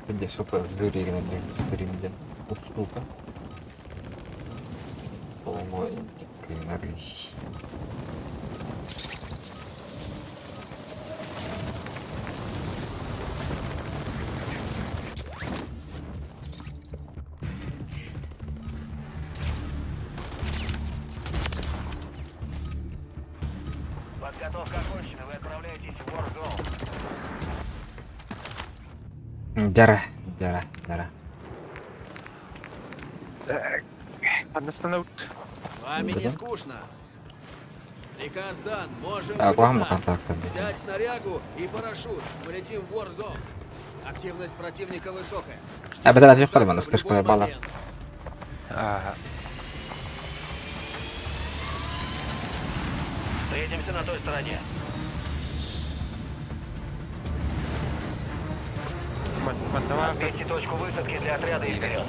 Где супер стрим штука. Подготовка окончена, вы отправляетесь в Warzone. Дьара, дьара, дьара. Ханна С вами не скучно. Приказ дан, можем Куһаҕан вылетать. контактар. Взять снарягу и парашют. Мы летим в Warzone. Активность противника высокая. Ждите А, бэдэр контакта атыыр в ыстышка любой балар. момент. Аа. Встретимся на той стороне. Манна Отметьте точку высадки для отряда и вперед.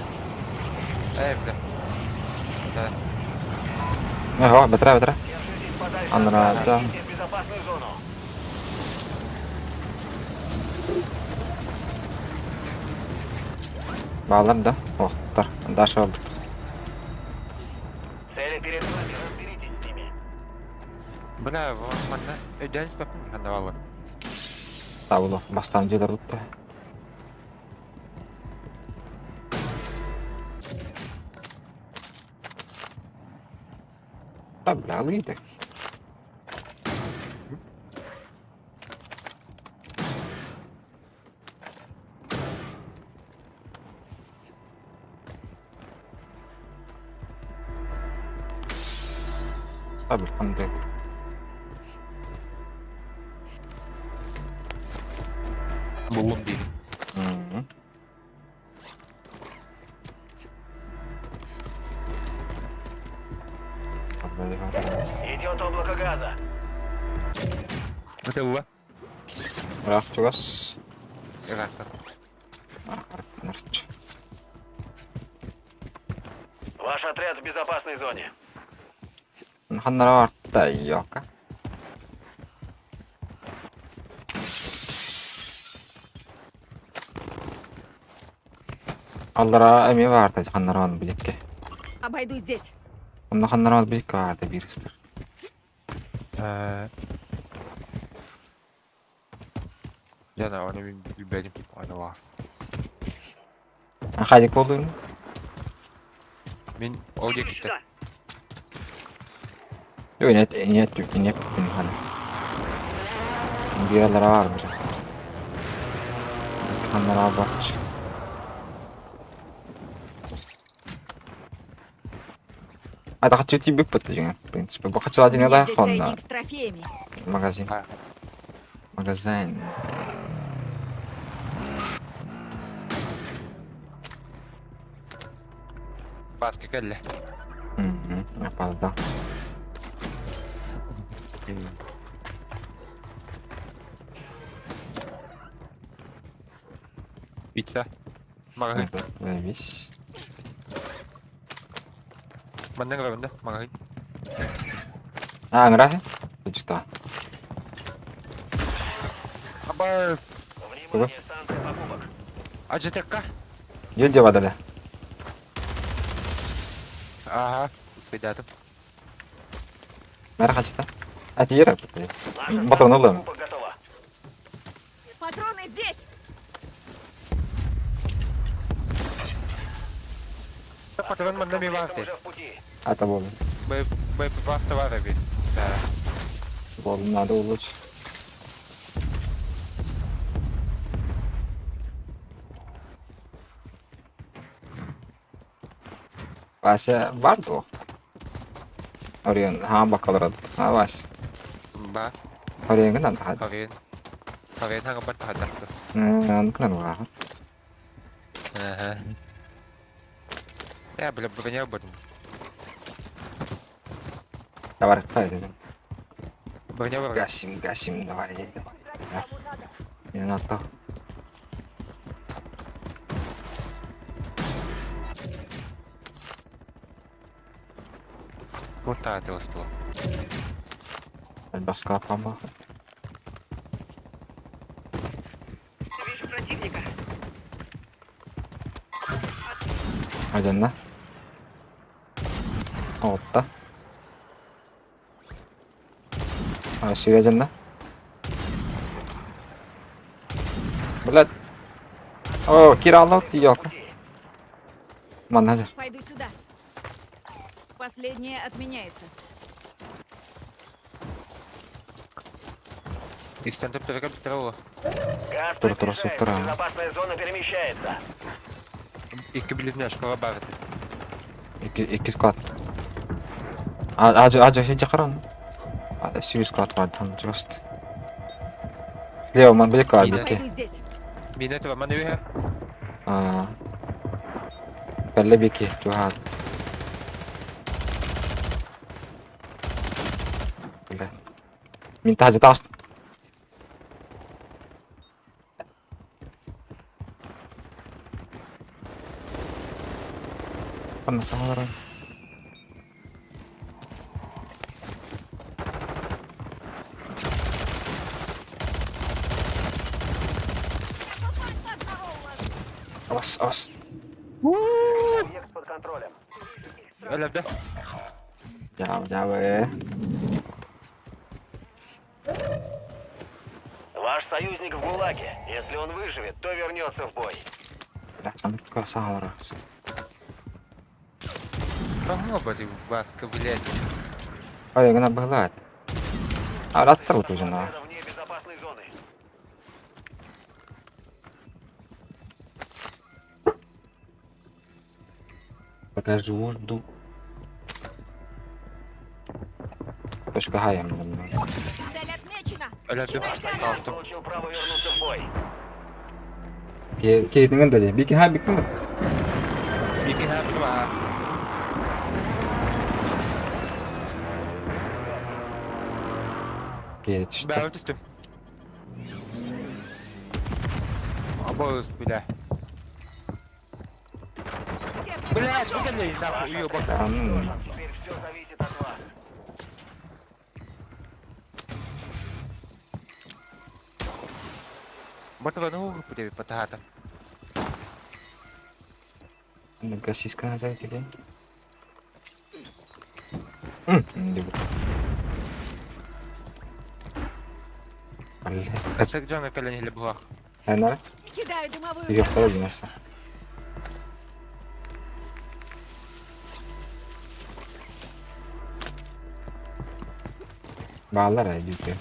Ээ, бля. Да. Ага, бэтэрэ бэтэрэ. Держитесь подальше Анра, от газа, да. идите в безопасную зону. Баалар да, охтар. Даша олбут. Цели перед вами, разберитесь с ними. Бля, манна өйдөөн испэппин ханна баалар. Табылы бастан дьиэлэр тутта. Да, бля, алыйды. Да, бля, ханды. Буллум диибин. Мгм. Идет облако газа. Ытылла. Ыраах чугас. Ыраахтан. Нарч. Ваш отряд в безопасной зоне. Ханнара арта йока. Аллара эми баарта ханнара ван билекке. Обойду здесь. Онно ханнара ван билекке баарта биир испер. Ээ. Жана, оны мин билбэтим. Оны баас. Хайдик болуйм. Мин ол диэкиттэн. Йо нет нет нет бүтүн хана. Биир аллара баар бу. Ханнара барч. А так хочу тебе подтвердить, в принципе. Бу хачыла У дин меня да здесь хонна тайник с трофеями. магазин. А. Магазин. Бааска кэллэ. Мгм, опоздал. Пицца. Маҕаһыын. Заебись. Манна ыҥырабын да, маҕаһыын. А, ыҥыраһы? Чута. Аба, Внимание, станция покупок. адьытыакка. Юль бадали. Ааһа, успейдаатым. Мэр хачыта. А тиера. Наша Патрон станция ылым. покупок готова. Патроны здесь! Патрон манна Комплектом ми баар уже в пути. А это болды. Боеприпас баар эбит. Да. Болды, надо улучшить. Вася бар дуо? Орион, ха бакалар. А Вася. Ба, Орион гынан тахад. Орион. Орион хаҥа бар тахадахтар. М, бар. Аха. Я, бля, броня бардым. Давай, давай. Броня бар. Гасим, гасим, давай, давай. Не надо. Курта это устала. Баска пама. Вижу противника. Адьанна. Оҕутта. Сүүрэ адьанна. Блядь. О, кираллар тиийиэххэ. Манна сир. Пойду сюда. Последнее отменяется. Истэн төптөрүгэр бүтэрэ уо. Газ Тура, тура, приближается. тура. Безопасная зона перемещается. Икки близняшкаҕа баар этэ. Икки, икки склад. А, а, а, сидя харан. А, сүүс склад бар там just. Слева ман били Мина. бики. Пойду здесь. Миинэ тура маны үһэ. А. Кэллэ бики чугаһаат. Бля. Мин таһдьа таҕыстым. Ханна саҥаларай? Ас, ас. Объект под контролем. Өлөрдө. Дьаабы, дьаабы. Ваш союзник в ГУЛАГе. Если он выживет, то вернется в бой. Бля, ханнык саҥалара. Тоҥуо Васка, блядь. Ай, гына быһылаат. Араттар утузuna. Отряда вне безопасной зоны. Покажи жду. Точка хаям. Цель отмечена. Өлөрдө. Начинайте Союзник Таҕыстым. получил право вернуться в бой. Кейтingen да бики ха бики мат. Бики ха бики Кейт что? Бэҕэ түстүм. Абоус, бля. Семтекс Бля, нашел. бля, нахуй, уебок. Там. Теперь все зависит от вас. Ботвану, бля, потата. Российская назад тебе. Бля. Сагдана кэлэн иһилэ буһах. Ана, Кидаю дымовую Йохтар гранату. динесе. Баалар ээ дии.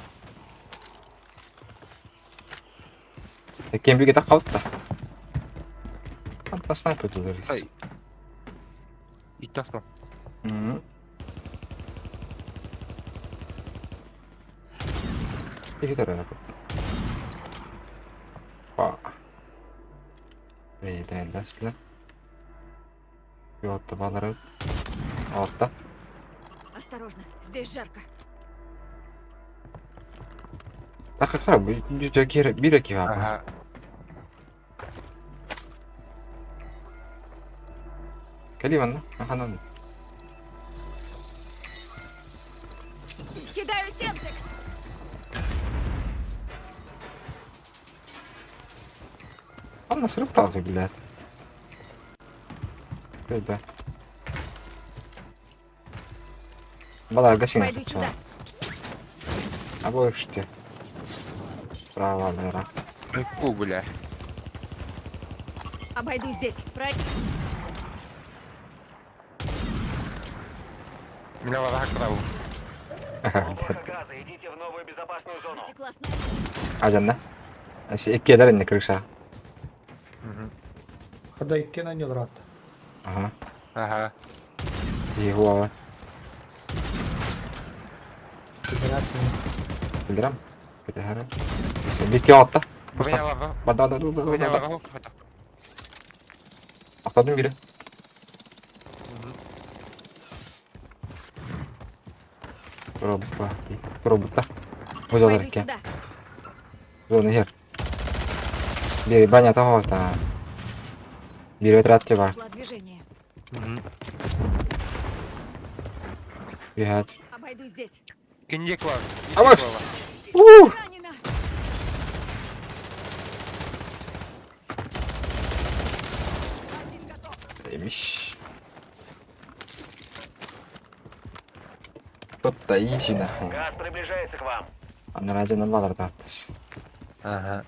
Кем биге таққалытта. Антта снайпер тулар. Ай. Иттахпа. Иги тарара. Па. Бейден дәсле. Йотты балары. Алтта. Осторожно, здесь жарко. Ахы бу жүдө бир эки бар. Аха. Кели манна. Аханан. Кидаю семтекс. Анна сырып талды, блядь. Бейде. Бала гасин Пойду сюда. Або иште. Право, лера. Айку, бля. Обойду здесь. Про... Меня варах праву. Облако газа. Идите в новую безопасную зону. Засекла снайпера. Ажанна. Иккиэлэр инне крыша. Хада икки наньолрат. Ага. Аха. Его Кидерат. билдирам. Кетехара. Бикки атта. Меня Пушта. варах. Бада да да да Меня да. варах. Хата. Аттадым бири. Проба. Пробута. Бузалар Пойду экен. сюда. Зоны хер. Бири баня того та. Бири отряд бар. Засекла движение. Бихат. Обойду здесь. Киндик var. Абаш! Ух! Ранена. Один готов. Эмиш. Да изи нахуй. Газ приближается к вам. Анараа дьоно балардааттас. Ага.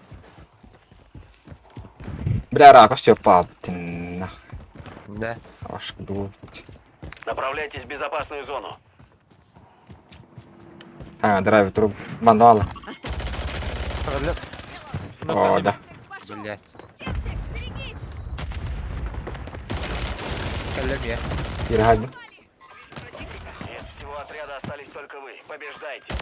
Бля, рак, все пап, нах. Да. Аш кдуут. Направляйтесь в безопасную зону. А, драйв труп. Мандала. О, да. Блять. Семтекс, берегись! Кэллэм Иргадь. Из всего отряда остались только вы. Побеждайте.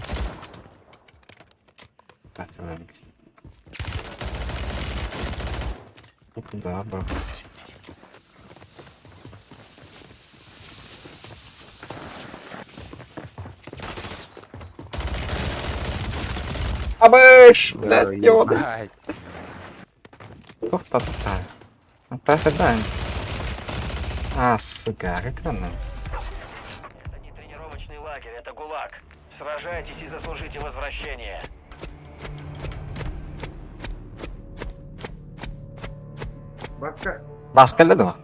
Да, бро. Абыш! Блядь, ёбаный. Тухта, тухта. Тасадан. А, сука, как рано. Это не тренировочный лагерь, это ГУЛАГ. Сражайтесь и заслужите возвращение. Бакка. Баскалла да.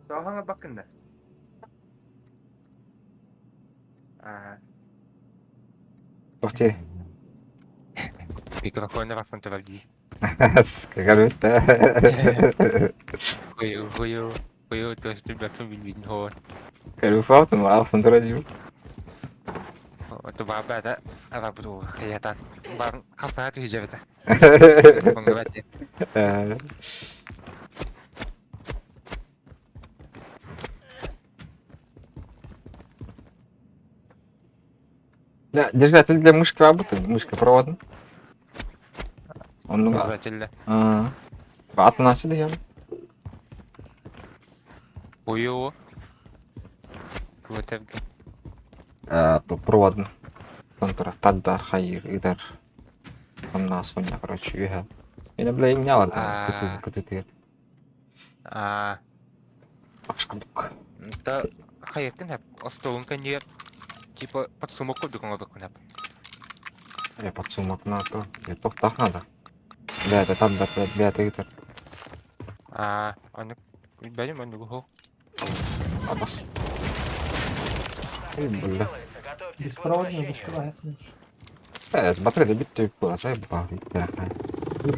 Саһаҥа баккында. Аа. Тухти. Микрофон рафон дии. Сука, короче. Хою хою то бакын билбин хоо. Короче, алсан тура дии. Тубаабата арабуту хаятан. Бар хасааты хижебета. Хонгабат. Бля, держатель для мышки работает, мышка проводна. Он Держатель. Атын я. Хою. Куотевге. Проводна. Контура таддар хайр идар. Онна соня, короче, ühe. Мені, бля, имняла да, кытытыр. Аа. Ашкадук. Та хайыктын хап. Остолун кэнниэр типа подсумок курдук оҥорбуккун хап. Я подсумок на то. Я тохтах надо. Бля, это таддар, бля, бля, тыгытыр. Аа, аны билбэтим оннугу хоо. Абас. Эй, бля. Готовьтесь к Беспроводный возвращению. беспроводный. Батарея бит була, заебал.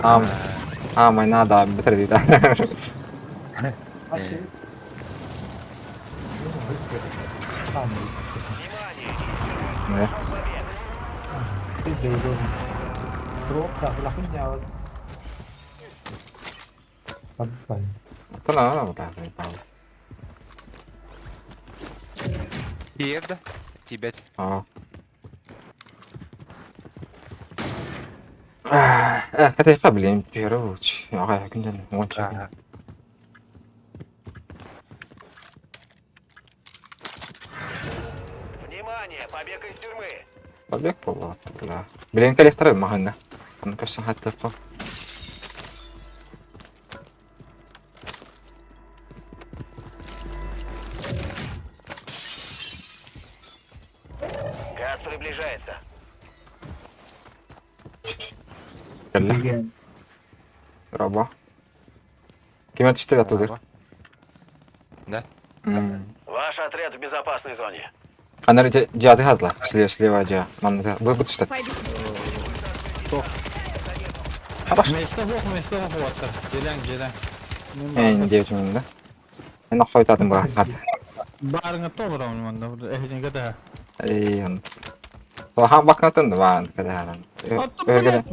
Ам, а, май надо, батарея. Внимание! Да. Та на, бля, заебал. Тиэр да? Тиийбэт. Аа. Катайка, блин, первый. Ага, күнден онча. Аа. Внимание! Побег из тюрьмы! Побег буолла, бля. Блин, коллектор маһына. Оны көссөн хаттылыкка. Газ приближается. Кэллэ. Раба. Ким түстэ атылыр. Да. Ваш отряд в безопасной зоне. Анары жады хадла. Слева, слева жа. Манна бу бу түстэ. Пойду. Абаш. Место хуаттар. Желең, желең. Эн девять минут, да? Эн охойтатын бу хат. Барыңа толыр амын манда. Эхинге да. Эй, он. Хан бакнатын да баан кадахан. Өргене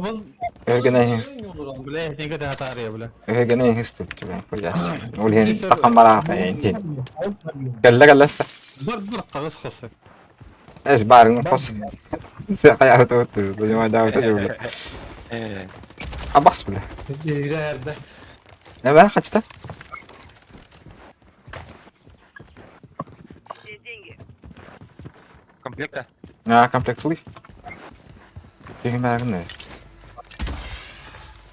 өргене хис. Бля, эхинге да тария, бля. Өргене хис туп бля. Хуяс. Улин такан бараата энтин. Кэллэ кэллэсэ. Бар бар тагыс хосы. Эс барын хос. Се кая тут понимаю, да, вот это бля. Абас бля. Не бэр хачта. Комплекта. А, комплект слышь. Кихин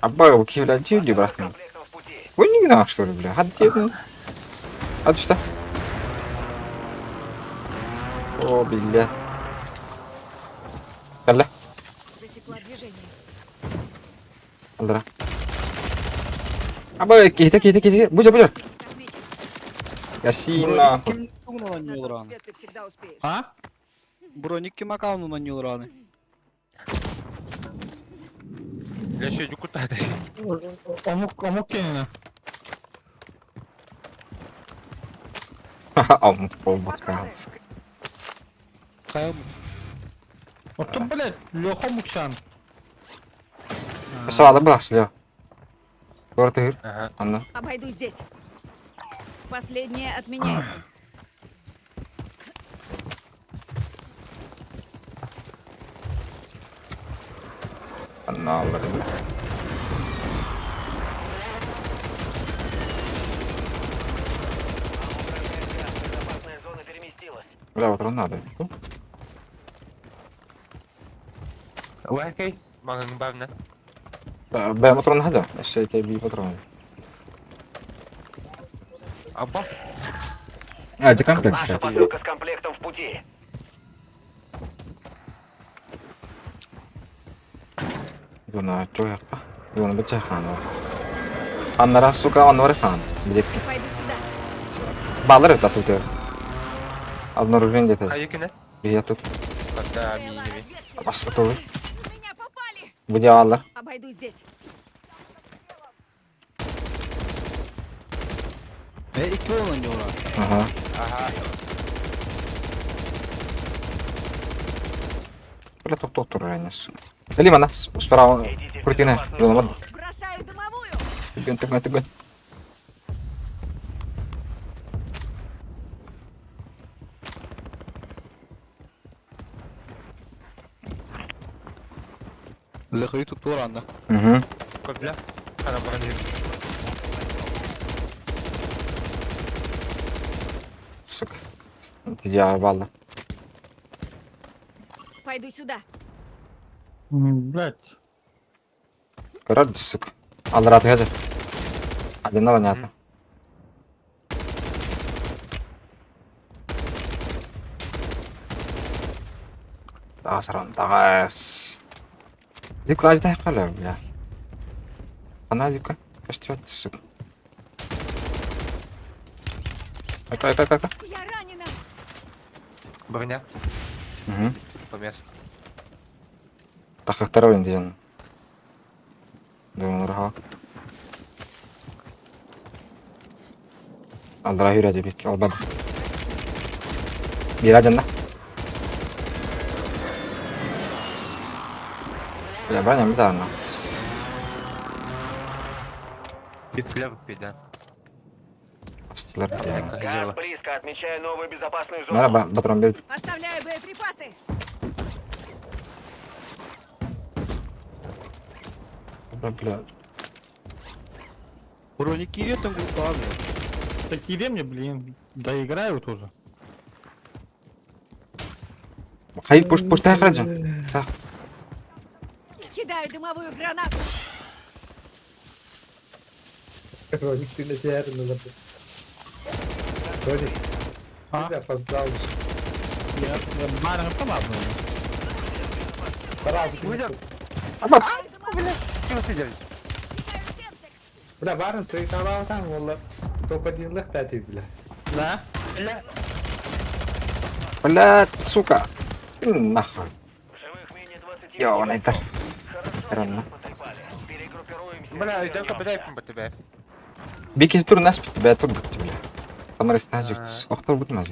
Абба, кивля дивди, братан. Комплектом в пути. Ой, не знаю, что ли, бля. Хат А что? О, бля. Калла, Засекла движение. алдыра. Абба, кихте, кихте, кихте. Бужа, бужа. Отмечен. Ясина. На тот свет ты всегда успеешь. А? Броник ким аккаунтунан ньылырааны? Бля, еще кутады. Омук омук кэннэ. Омук буолбакканск. Хайа омук? Оттон, блядь, Леха омукчаан. Саала былас, Лео. Куоратыыр. Ага. Анна. Обойду здесь. Последнее отменяется. Анна аллар. Безопасная зона переместилась. Бля, вот надо. Лайкай. Маҕаһыын баарына. Бля, патрон надо. Еще я тебе патрон. Абба. А, это комплекс. Наша посылка с комплектом в пути. Юна, чё я Юна, быча хана. Аннара, сука, аннара хан. Билек. Пойду сюда. Баллар это тут. Обнаружение где-то. Хайыкына. Я тут. Когда Правила мини. разведки. Басқытылы. В меня попали. Где аллар? Обойду здесь. Э, икки уол оонньуулар. Ага. Ага. Бля, тоқ тоқ тұр әне. Или мана, справа. Идите в Крутина. безопасную Юна, зону. мана. Бросаю дымовую. Түген, түген, түген. Заходи тут туранда. Угу. Бля. Ана броню. Сука. Я баллар. Пойду сюда. Блядь. Көрөр, сука. Аллар аты хәзер. Один понятно. Тағасыран, тағас. Дик лажда қалар, бля. Ана дика, каштиват, сука. Ака, ака, ака, ака. Я ранена. Броня. Угу. Помес. Тақықтар ойын деген. Думаю, раха. Алдыра хүрәді бек, албады. Bir adında. Бля, броня bir daha Бля, беда. Астылар бля. Газ близко. Отмечаю новую безопасную зону. Merhaba, patron bir. Оставляю боеприпасы. Бля, бля. Броник кириэтин группа бля. Такие ремни, блин, доиграют уже. Hayır, push push daha kıracağım. Так. Кидаю дымовую гранату. Броник, ты на тебя забыл. Броник, А? ты опоздал. Я баарыңа табабын. Пора. Абат. Дымовую. Чего ты делаешь? Кидаю семтекс. Бля, Барн, свои каналы там, wallah. Топ-1 лэх пятый, бля. Да? Бля. Бля, сука. Нахуй. В живых менее 20 Я он это. Хорошо, Рано. нас потрепали. Перегруппируемся. Бля, и идем-ка вернемся. бля, тебя. Bir tur nas бля tur bitti бля. Самар истажик. Охтар бутмаз.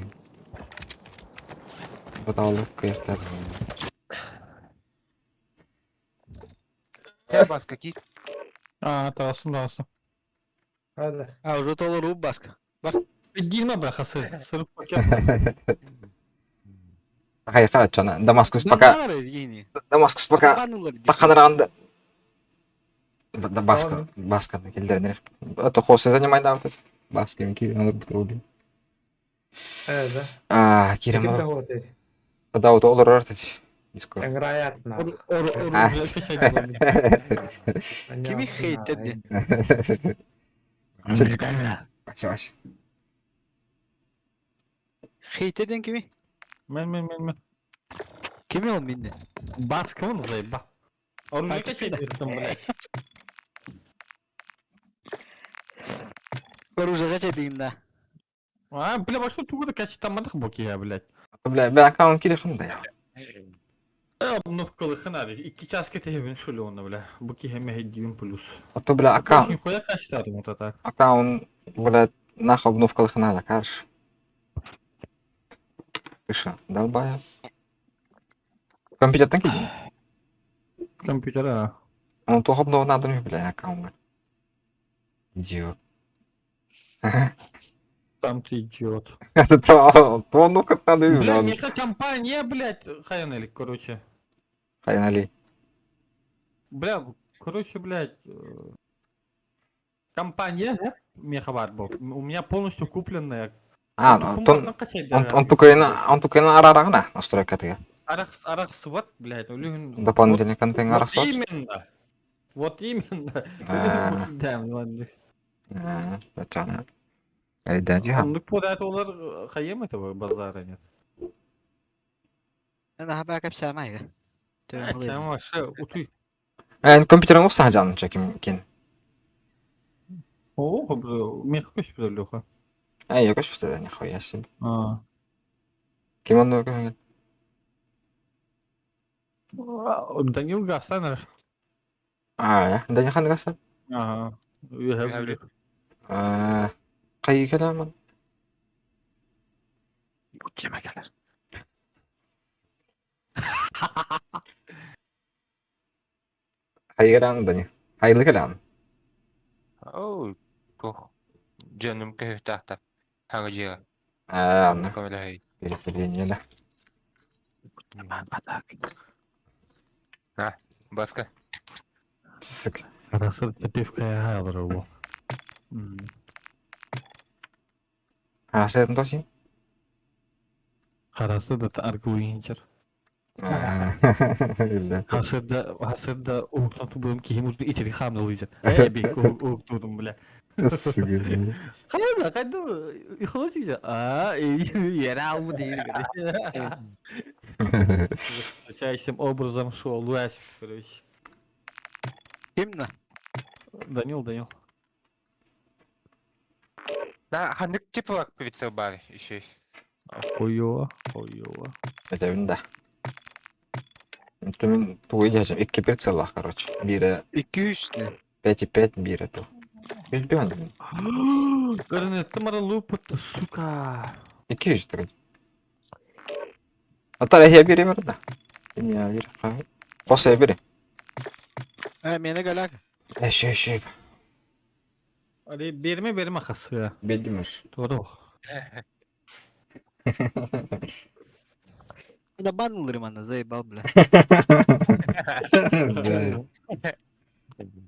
Баталы кыйыртат. Тебя бас какие? А, тағасым, тағасым. Ладно. А, уже толору баска. Гильма, бляха, сыр. Сыр пакет. Хайыр чана. Дамаскус пока. Дамаскус пока. Тақанырағанда. Да баска, баска келдеринер. Это хосы занимай да вот. Баска ми кири надо бутылки. Да. А, кирем. Ким того ты? Да вот олар артыч. Дискорд. Вероятно. А. Кими хейтер Вася, Вася. Хейтерден кими? Мен, мен, мен, мен. Кими ол минде? Баска он заеба. Оружие качай, блядь. Оружие качай деген да. А, бля, во что тугу да качай там мадах боки я, блядь. Бля, бля, аккаунт кири хында. Обновкалыхын ари. 2 часка тэһэбин шо ли онно, бля. Бу киһи мэһэйдиибин плюс. А то, бля, аккаунт, Нихуя качество вот так. Аккаунт, блядь, нахуй обновкалыхын надо, карш. Ты шо, долбоеб? Компьютертан киирдиҥ? Компьютер, а. Он туох обнова надо бля, аккаунтҥа. Идиот. Там ты идиот. Это то, то ну как надо, Бля, бля. меха компания, блядь, хайанели, короче. Хайнали. Бля, короче, блядь, компания, меха баар был. У меня полностью купленная. А, ну, тон, он тукайна, он тукайна арарагна настройка Арах, арахсыбат, блядь, улюхун. Дополнительный контент Вот арахсыбат. именно. Вот именно. А. Да, ладно. Зачем? Эрдэ Оннук подат олар хайым этого базара нет. Мен аха кэпсээмэ. Сен вообще утуй. Эн компьютерин устаха жан чеким кин. О, меха көспүтэ Леха. Эй, я көспүтэ нихуя себе. А. Ким онну көһүн? Данил Гасанов. А, да не хан гасан. Ага. Үһэ А, кайы каламан. Кеме кэлэр. Хайы калам да не. Хайлы калам. Оо, туох дьонум көһүтаахтар. Хаҥа дьиэҕэ. А, анна Көмөлөһөй. переселение да. Атак. Баска. Сука. Арахсыр пивка алыр бу. А, сен тоси? Харасы да аргуинчер. Да. Хасырда хасырда уктан тубым кихим узду итери хамдалыйжа. Э би уктудум бля. Сука. Хайда кайда ихлосижа. А, яра бу дейди. Высочайшим образом шел лась, короче. Ким на? Данил, Данил. Да, ханнык типа прицел бар еще. Хуёво, хуёво. Это да. Это мен тугу дежем. Икки прицелах, короче. Бире 200 не. 5,5 бире ту. Жүз бен. Көрүнөттү мара лупут, сука. 200 так. Атара хе бире бар да. Кимия бире. Коса бире. Э, мени галак. Эши эши. Али берме берме хасы. Бедимеш. Doğru. Бля баннылырым аны, заебал, бля.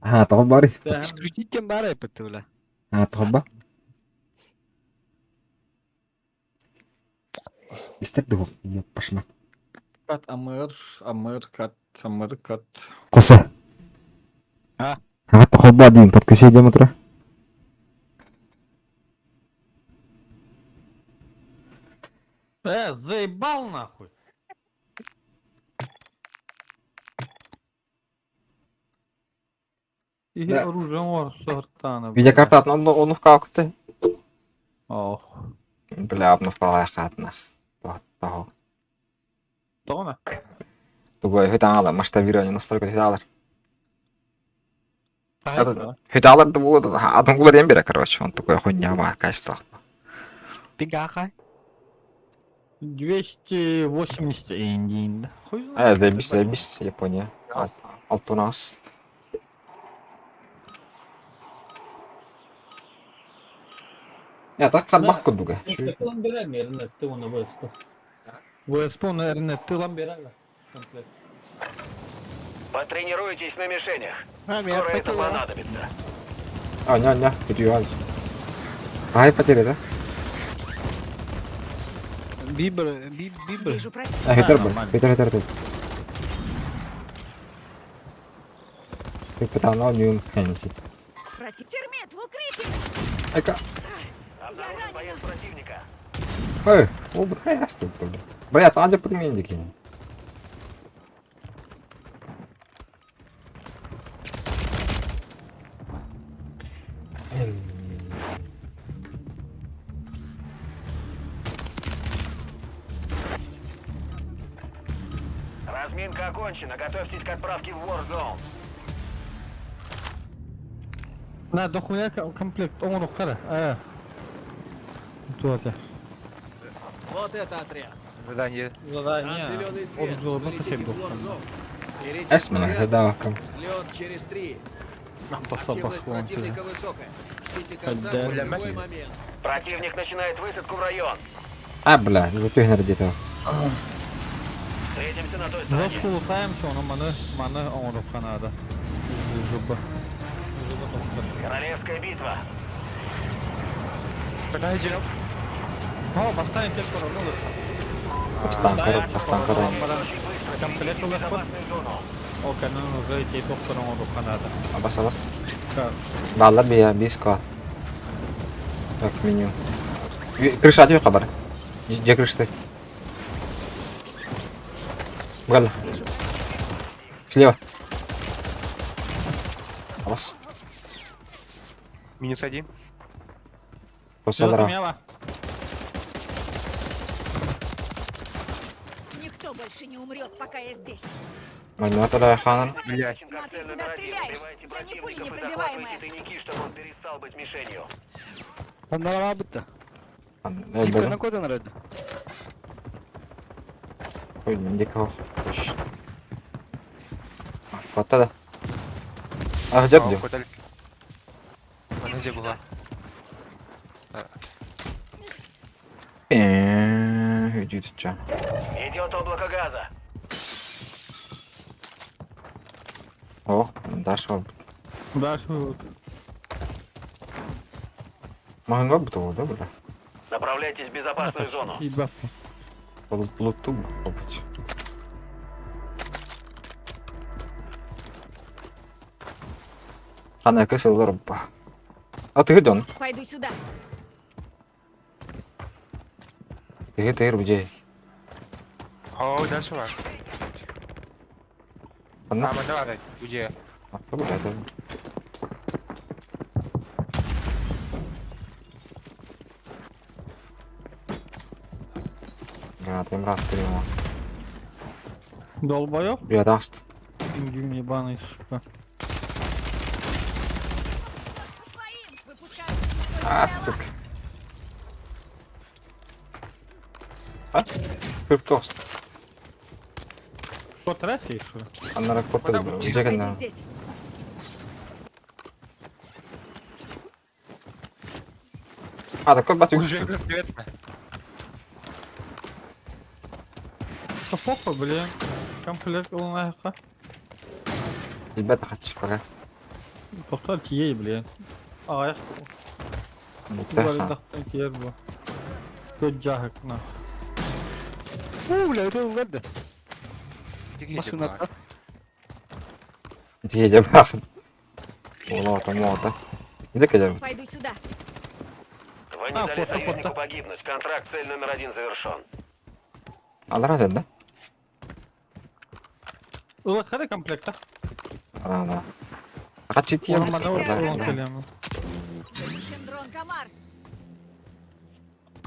Ха, тоҕо бары. Исключить кем бара эппит, бля. Ха, тоҕо ба. Истер дух, я пошла. Кат амыр, амыр, кат, амыр, кат. Коса. А? Ха, тоҕо ба дейм, подключи дем утро. Заебал нахуй. И Да. оружие var сортана. Видеокарта одну в калкуты. Ох. Бля, обновкалай хатнах. Того. Тоҕо? Тугой хытаалар, масштабирование настройка хытаалар. Хытаалар да будет, атын кулар бере, короче, он такой хуйня ба, качество. Пигаха. 280 индин. Хуй знает. А, заебись, заебись, Япония. Алтунас. Я так карбак курдуга. Тылан берер эрнетти оны ВСП. ВСП оны эрнетти ылан берер. Комплект. Потренируйтесь на мишенях. А, Скоро это понадобится. А, ня, ня, перевал. Ай, потери, да? Бибер, бибер. Вижу противника. А, хитер был. нормально. Хитер, хитер, хитер. Капитан Ньюн Хэнси. Против. Термит в укрытии! Эка. Обнаружен ранена. боец противника. Эй, о, бля, я стою, бля. Бля, там где подменники. Разминка окончена. Готовьтесь к отправке в Warzone. На дохуя комплект оҥоруохтара. Ээ. Туох Вот это отряд. Задание. Там Задание. зеленый свет. Обзор Вы летите в Warzone. Берите Эсмена, снаряд. давакам. Взлет через три. Активность противника высокая. Ждите контакта в Бля, любой момент. Противник начинает высадку в район. А, бля, түһнэр диэтэ. Встретимся на той стороне. Роску лутаем, ону маны маны оҥоруохха наада. Жуба. Жуба тохтор. Королевская битва. Подожди. О, бастаан кел көрөмү ылыхха. Бастаан көрө, бастаан көрө. Очень быстро Комплект перейдите в улахпыт. безопасную зону. Ол кэннин уже ити тохтор оҥоруохха наада. Абас, абас. Так. Баалар бия, бис квад. Так, меню. Крыша атыы хабар. Дьэ крышты. Бгал. Слева. Абас. Минус один. Косалара. Смело. Никто больше не умрет, пока я здесь. Манатала ханан. Блядь. Смотри, Цель куда номер один. стреляешь. Убивайте Я не пуля противников и непробиваемая. захватывайте тайники, чтобы он перестал быть мишенью. Ханнара бытта. Зипка на кода народ. Ой, мендик ох. Кватта да. Ах, жап дим. Подожди, была. Үдүтча. Идет облако газа. Ох, дашва. Дальше вот. Маңга буту, да, бля. Направляйтесь в безопасную зону. Ебаться. Луту, опять. Ана кысылар ба. А ты где он? Пойду сюда. Ты ты где? О, дальше вас. Ана. А, давай, где? А, блядь. Граната, им рад приема. Долбоёб. Я даст. Индюм ебаный, сука. По своим! Выпускаю. А, сука. А? Сырт тост. Кот России, что ли? Аннара коппел. Пойду Джегана. здесь. А, такой батю. Уже рассветно. Да похуй, блин. Комплект ылынайыққа. Ребята, хочу пока. Тоқтар тией, блин. Аяқ. Мутеха. Тиер бұл. Көт жахық, на. У, бля, это уларды. Машина. Дие бах. Ола, мота. Иди кajа. Пойду сюда. Вы не А, дали вот, вот, союзнику вот. погибнуть. Контракт цель номер один завершен. Алара да? Ылыққара комплекта. Да, да. Хочу тие. Орманда орын келемін. Ищем дрон Комар.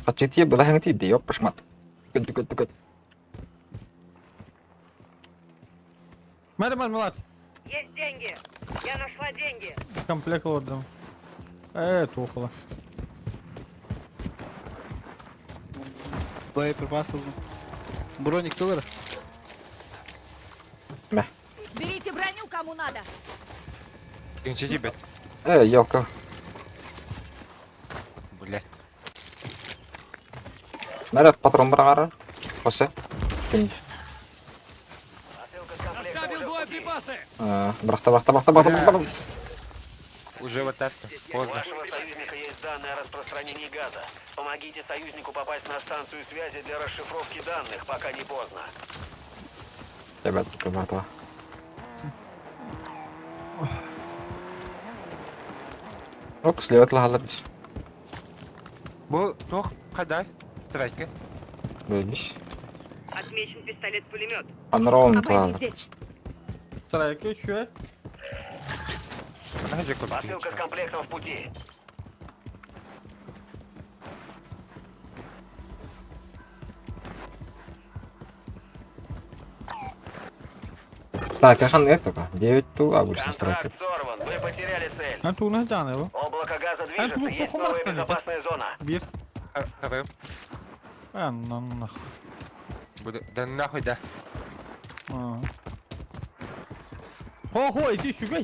Хочу тие была ханти дио пашмат. Күт күт күт. Мәре мәр мылат. Есть деньги. Я нашла деньги. Комплект ордым. Э, тухло. Боеприпасы. Броник доллара. Берите броню, кому надо. Тебе. Э, ёлка. Блядь. Мәре патрон бар Хосе. Ким? Посылка с комплектом Оставил уже в пути. боеприпасы! Брахта, брахта, брахта, брахта, брахта. Уже вот так У Поздно. вашего союзника есть данные о распространении газа. Помогите союзнику попасть на станцию связи для расшифровки данных, пока не поздно. Ребята, ребята. Оп, слева лагалар. Бу тох кадай. Страйка. Бөлмиш. Отмечен пистолет-пулемет. Анрон Обойди лагалар. здесь. Страйк еще. Подожди, Посылка с комплектом в пути. Страйкер ханнык только? 9 ту обычный страйкер. Контракт сорван. Вы потеряли цель. А ту не жаны бу. Облако газа А, движется. ну, Есть похуй новая марканы, да? безопасная зона. Биир. Харым. А, на нахуй. Буду. Да нахуй да. Хо-хо, иди сюда.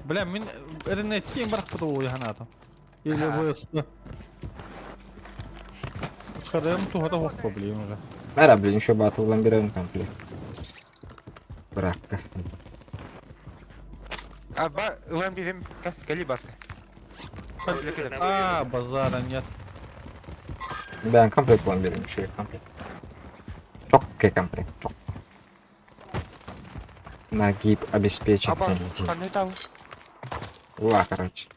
Бля, мин эрнеттен барах бу яханатым. Или ВСП. Кадым тухата хоппа блин уже. Мара, блин, еще батл берем комплект. Бракка. А ба ылан бирим кали баска. А, базара нет. Ben комплект lan берем еще комплект. Чоккий комплект, чок. Нагиб обеспечен. Аба ханы тау. Ла, короче.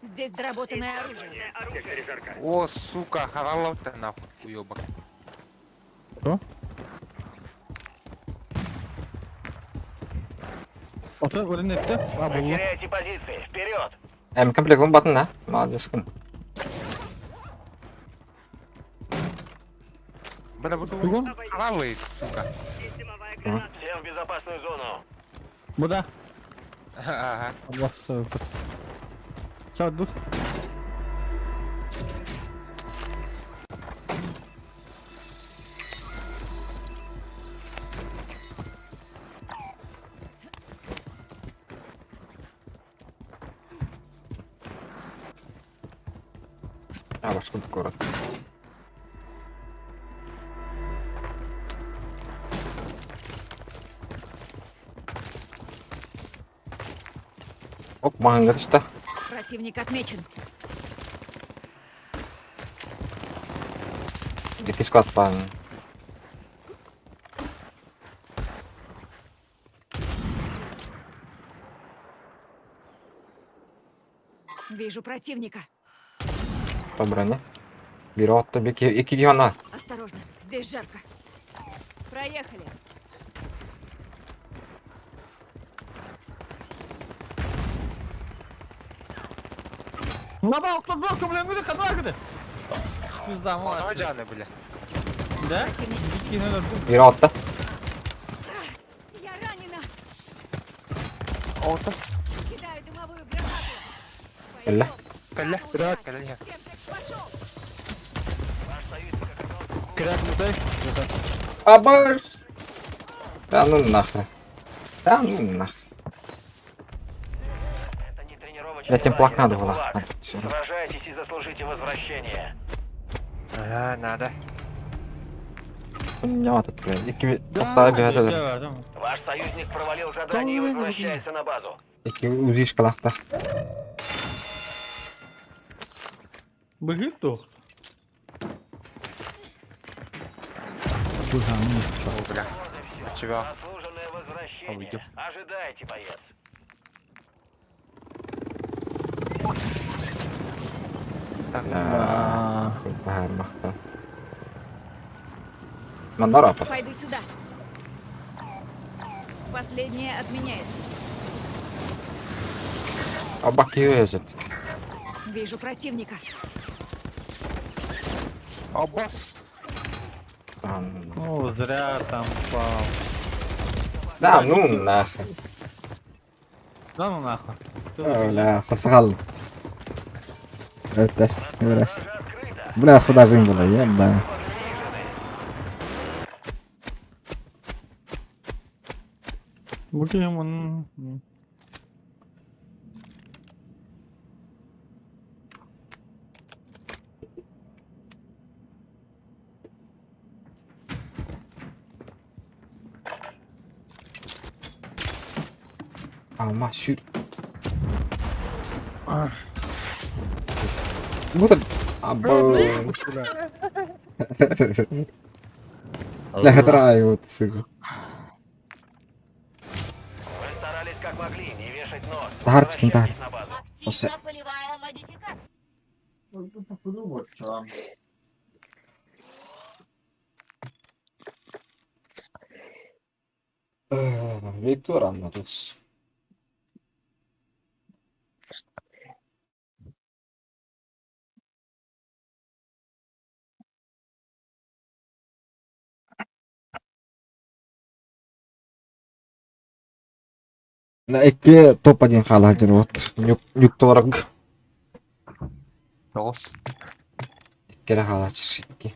Здесь доработанное оружие. Оружие. О, сука, харалау-то нахуй, уёбок. Ото эрнетте. А, Вы булла. теряете позиции. Вперед! Эм комплект он батын, да? Молодец, кын. Бля, буду Тугун? харалай, сука. Здесь дымовая граната. Всем в безопасную зону. Буда. Ага. Allah söyle. Çal dur. А, башка город. Оп, маңга түсті. Противник отмечен. Екі склад пан. Вижу противника. Броня. Бері атты, беке, екіге ана. Осторожно, здесь жарко. Проехали. Лаба okla bak бля, ngudi kadar gidi. Biz zaman Ona canı бля. Да? Противник. Dikine öldüm. Бері атты. Я ранена. Орта. Кидаю дымовую гранату. Элла. Калля. Удар. Калля. Семплекс пошел. Ваш союзник оказался в Крякнутай. Абаш! Да ну нахрен. Да ну нахрен. Это не тренировочный Я тем плак лагерь, надо это было. ГУЛАГ. Надо всё равно. Сражайтесь и заслужите возвращение. Ага, надо. Не тут, блин. Екі тоқта бері Ваш союзник провалил задание и возвращается на базу. Екі узи шкалақта. Bugün doğdu. О, бля. Чего? Заслуженное возвращение. Увидел. Ожидайте, боец. Баар мақта. Мандар апа. Пойду сюда. Последнее отменяется. Абак юзет. Вижу противника. О, босс. Ну, зря там попал. Да ну нахрен. Да ну нахуй. Бля, хасгал. Өтәс, өрәс. Даже открыто. Бля, сюда жим было, еба. Bugün onun... Алма сүр. Бута. Або. Бля, хатра вот, сука. Вы старались как могли, не вешать нос. Тахарчикин, тахар. Возвращайтесь на базу. Осы. полевая модификация. Виктор Аннатус. Икки топ-1 хаалаһа дьон вот нюк толорог. Тоҕус. Икки эрэ хаалааччы икки.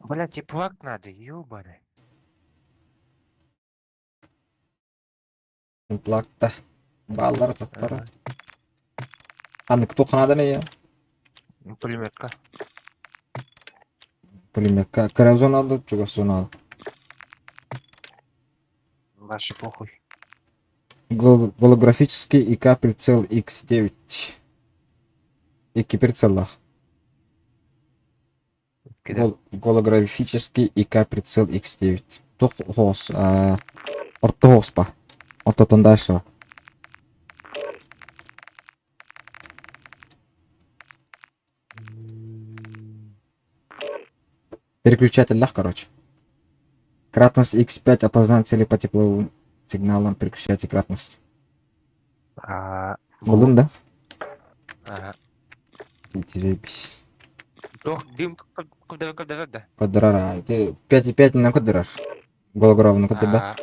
Бля, теплак надо, ёбаный. Плакта. Бааллара тоттара. Ханнык туохханадан эйэ? Пулеметка. Пулеметка. Кыра зоналды, чугас зоналды. Ваше похуй. Голографический ИК прицел X9. Икки прицеллах. Голографический ИК прицел X9. Тух хоос, орто хооспа. Ортотон дальше. Переключатель короче. Кратность X5 опознать цели по тепловым сигналам. Переключайте кратность. Булдум, да? Ага. Заебись. Туох дым куда куда да. Квадрара. 5,5 на квадрар. Голограф на квадрат.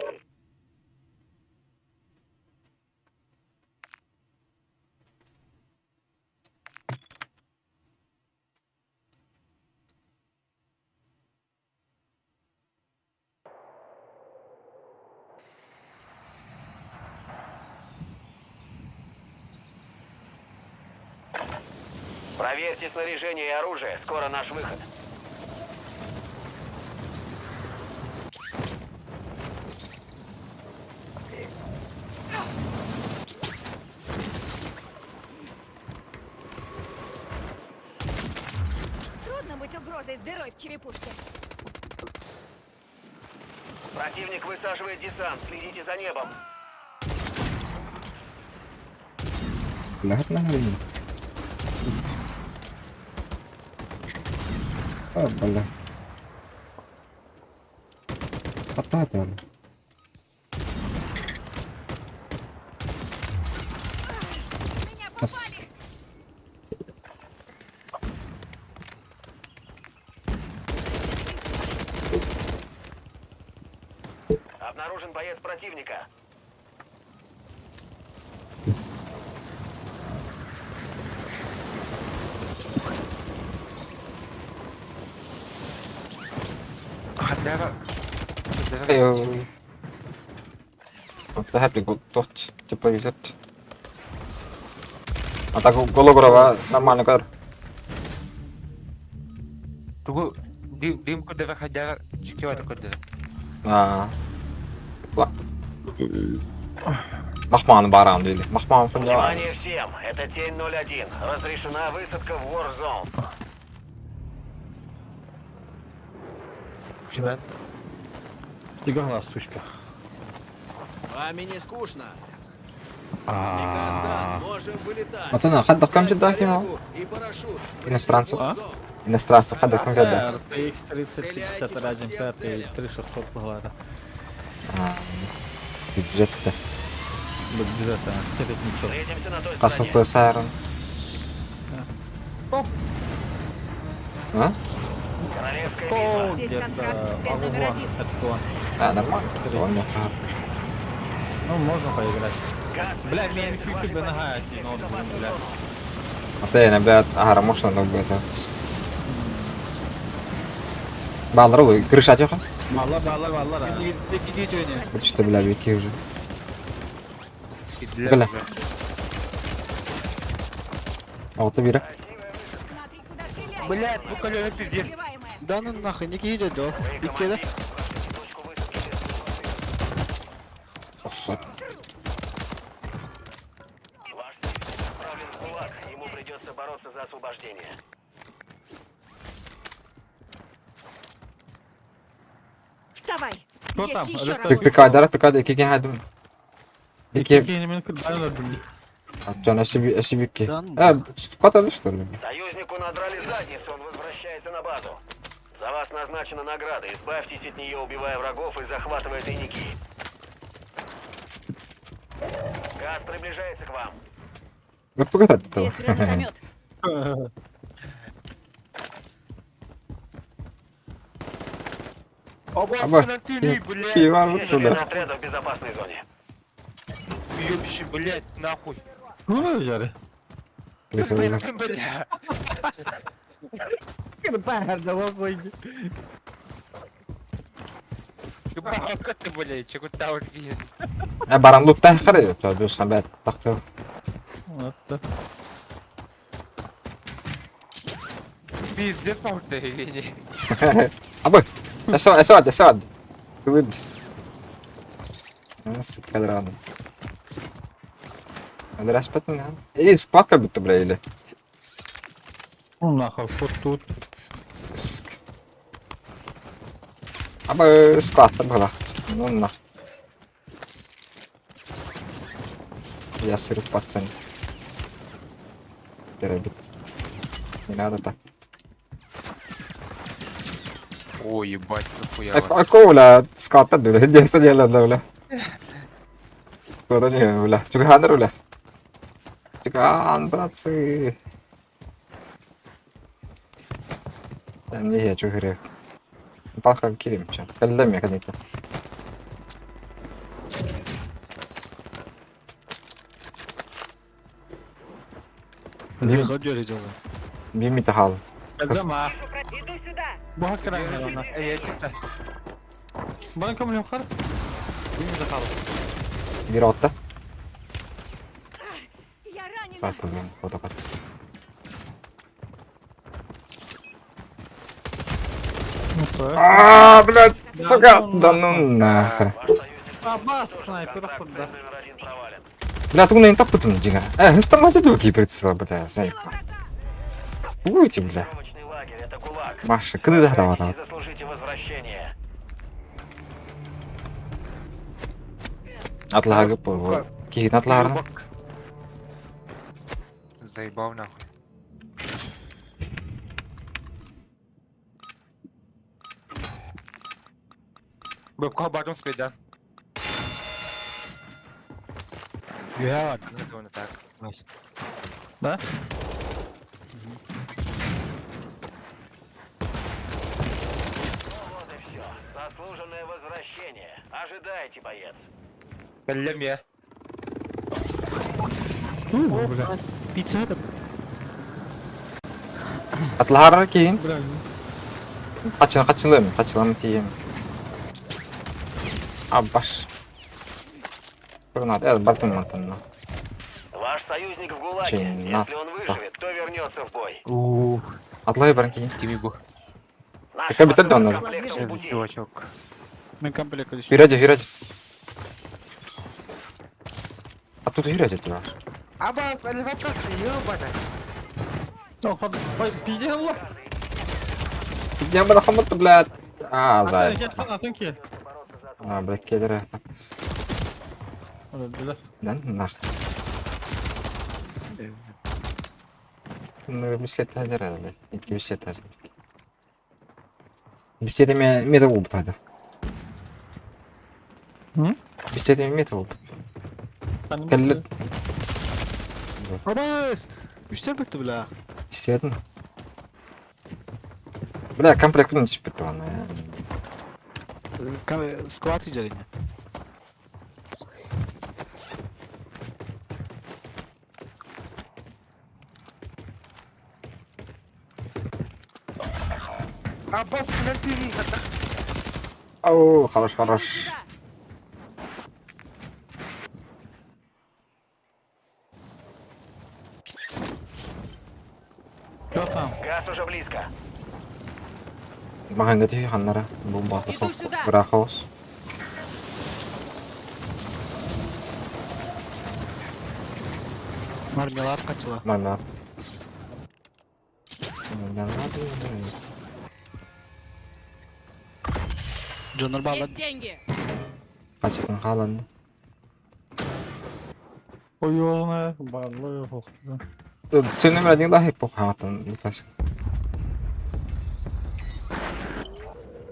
Проверьте снаряжение и оружие. Скоро наш выход. Трудно быть угрозой с дырой в черепушке. Противник высаживает десант. Следите за небом. Lahat na rin. Ah, бля. Хата Меня попали! Обнаружен боец противника. Хадара. Это хэппи тот тепловизор. А так голографа нормально кадр. Тугу дым дым куда хадара чекивата куда. А. Тепла. Махман баран дейді. Махман Внимание всем! Это Тень 01. Разрешена высадка в Warzone. Чеман. Легла, сучка. С вами не скучно. Приказ дан. Можем вылетать. Атана, хадда кам Взять ждать ему? снарягу и парашют. Мы Иностранцев. летим в Warzone. Иностранцев хадда кам ждать. RTX 3050 Ryzen 5 3600 была. Бюджетте. Бюджета, среднячок. Встретимся на той Қасыл стороне. ПСР. А? Королевская битва. 100 Здесь где-то. контракт, цель номер один. Это А, нормально. Средний. Он мне хап. Ну, можно поиграть. Газ Бля, меня приближается к чуть-чуть вашей бы нога позиции. ноутбук, Безопасную бля. зону. А ты, бля, ага, можно, но это. Баллар ол, крыша тихо. Баллар, баллар, баллар. а. Вот что, бля, веки уже. Бля. А вот бира. Смотри, куда стреляют. Блядь, ну колено пиздец. Убиваемая. Да ну нахуй, не кидите, да. Вы, Икки, да? командир, прошли точку высадки. Сосать. Ваш союзник отправлен в ГУЛАГ. Ему придется бороться за освобождение. Вставай. Кто Есть там? еще Это работа. Прикайдар, прикайдар, ики хадым. Ики, Икки мен кырбан öldüm. а осибики. Да ну. А, куда что ли? Союзнику надрали задницу, он возвращается на базу. За вас назначена награда. Избавьтесь от нее, убивая врагов и захватывая тайники. Газ приближается к вам. Ыппыга тартыта. Здесь гранатомет. Аба, Обоссанан тыны, блядь! Киев бар Все члены туда. отряда в безопасной зоне. Ёбщи, блядь, нахуй! Ну, жари. Крысалар. Бля! Бака ты, блядь, чего там Э, баран луттай хары. Тусан бәт. Тақтыр. Вот. Пиздец, нахуй, Евгений. Абы. Эсо, эсо, эсо. Тылыд. Кадран. Распятный, Эй, склад как будто, бля, или? Ну нахуй, вот тут. Ск. Абы складта было. Ну нах. Я сыры пацан. Терабит. Не надо так. Ой, ебать, нахуя. Акула, складта дуля, десять дела дуля. Куда не дуля? Чуган дуля. Чуган, братцы. Там не я чугырек. Палка кирим, ча. Калдам я конечно. Бими тахал. Калдама. Иду сюда. Бу хаккаран ана. Я не знаю. Бана ком лөхар? Бир отта. Я ранена. Сатылым, фотопас. А, блядь, сука, да ну нахер. Ваш союзник Аба, снайпер контракт куда. цель номер один провален. Бля, тугна не тапытым дига. Э, стамазы дуки прицела, бля, зайка. Будете, бля. Тренировочный лагерь, это ГУЛАГ. Маша, кыды да давай. Постарайтесь заслужите возвращение. Атлага по. Кигин атларны. Заебал нахуй. Бабка батон спит, да? Yeah. Ну, так. Да? Ну вот и все. Заслуженное возвращение. Ожидайте, боец. Бля, Бля. Пицца это. Атлар кийин. Бля. Качын качылым, качылам тием. А баш. Гранат, э, бартын мантын. Ваш союзник в ГУЛАГе. Чин, на- Если он выживет, то вернется в бой. Ух, Атлай баран кийин. Кими бу. Наш Кабитан патруль с донор. комплектом в пути. Чувачок. Мен комплект еще. Виради, виради. А тут виради туда. Абас, элеватор, ебаный. Охот. Ой, пиздец, алла. Я бы нахамат, блядь. А, да. Атын ки. А, блядь, келер. Бля. Да, нах. Ну, бисет хәзер, блядь. Ике бисет хәзер. Бисет эме метр булып тады. М? Бисет эме метр булып. Кәлле. Абас! Үстер бітті, бля. Бисетин. Бля, комплект күн түшүп кетти аны. Склад иджарине. Абас, ты Ау, хорош, хорош. Сюда. Что там? Газ уже близко. Маған гәти ханнара бомба Иду сюда. Брахаус. Мармелад качыла. Мармелад. Мармелад мне нравится. Джонор баба. Есть деньги. Качтан халан. Ой, олна, барлы, ох. Сен номер один лахи пох хатан луташ.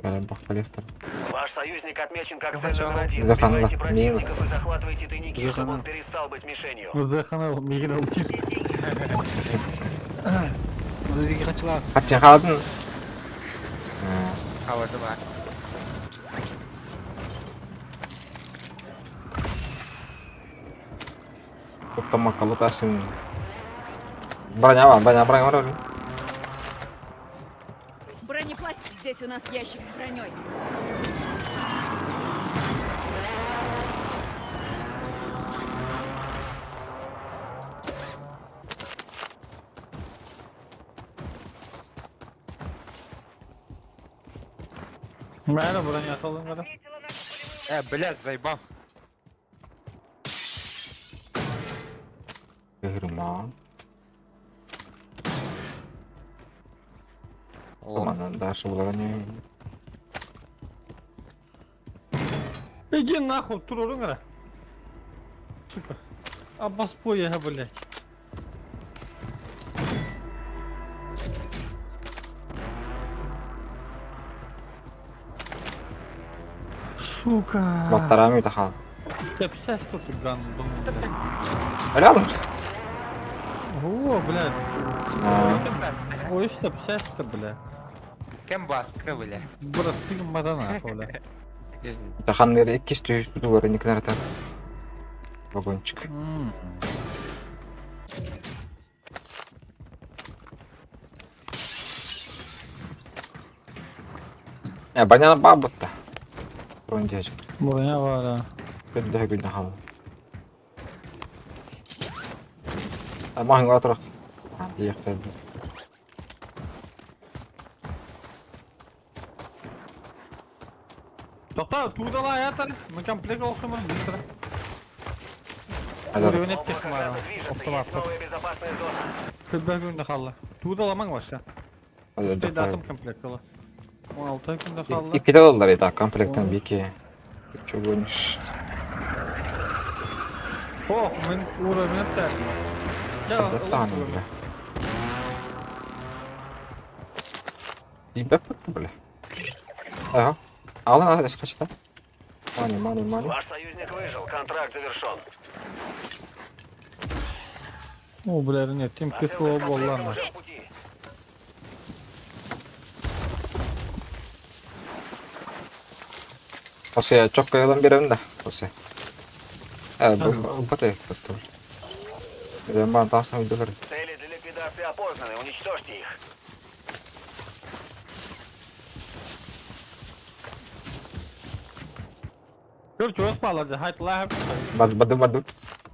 Кале бох коллектор. Ваш Союзник отмечен как цель Сначала. номер один. Заханла. Убивайте Мило. противников и захватывайте тайники, чтобы Заханла. он перестал быть мишенью. Узбекхана мигин ылтит. Мына качылаа. Хатчын хаалатын. Хаварды бар. Куттамакка лутасын. Броня бар, броня, броня бар. Бронепласт. Здесь у нас ящик с броней. Мәрі броня аталын қара. Э, блядь, заебал. Гырма. О, Манан дальше булар не. Иди нахуй, турурун қара. Сука. Аббас поеха, блядь. Сука. Баттарами тахал. Кепсәс тут гандон, блядь. Рядом. О, блядь. Ой, что псяс-то, бля. Кем баска, бля. Брат, сигма нахуй, бля. Таханныр иккис түһү бар никнер тат. Вагончик. М. Э, броня бар бутта. Броня дияжик. Броня бар, да. Күндө күндө хал. Махын отырық. Диэхтерди. Тоқта, тудала аятар. Мен комплект алсам, быстро. Азар. Уровень Облако еттих мара. газа движется, Оптоват. есть новая безопасная зона. Күбә күндә халла. Тудала маң баша. Датым комплект ала. 16 күндә халла. Икки доллар ita комплекттен бики. Чё гонишь? Ох, мен уровень еттих. Садатан, бля. Дибеп бля. Ага. Алын ешқашта. Мани, мани, мани. Ваш союзник выжил, контракт завершен. О, бля, нет, тем Посылка кисло с комплектом боллама. уже в пути. Осы чокка ылан беремін да. Осы. Э, бұл да тұр. Мен бана тасына үйділер. Цели для ликвидации опознаны, уничтожьте их. Көр, чего спала, да, хайт лахап. Баду, баду.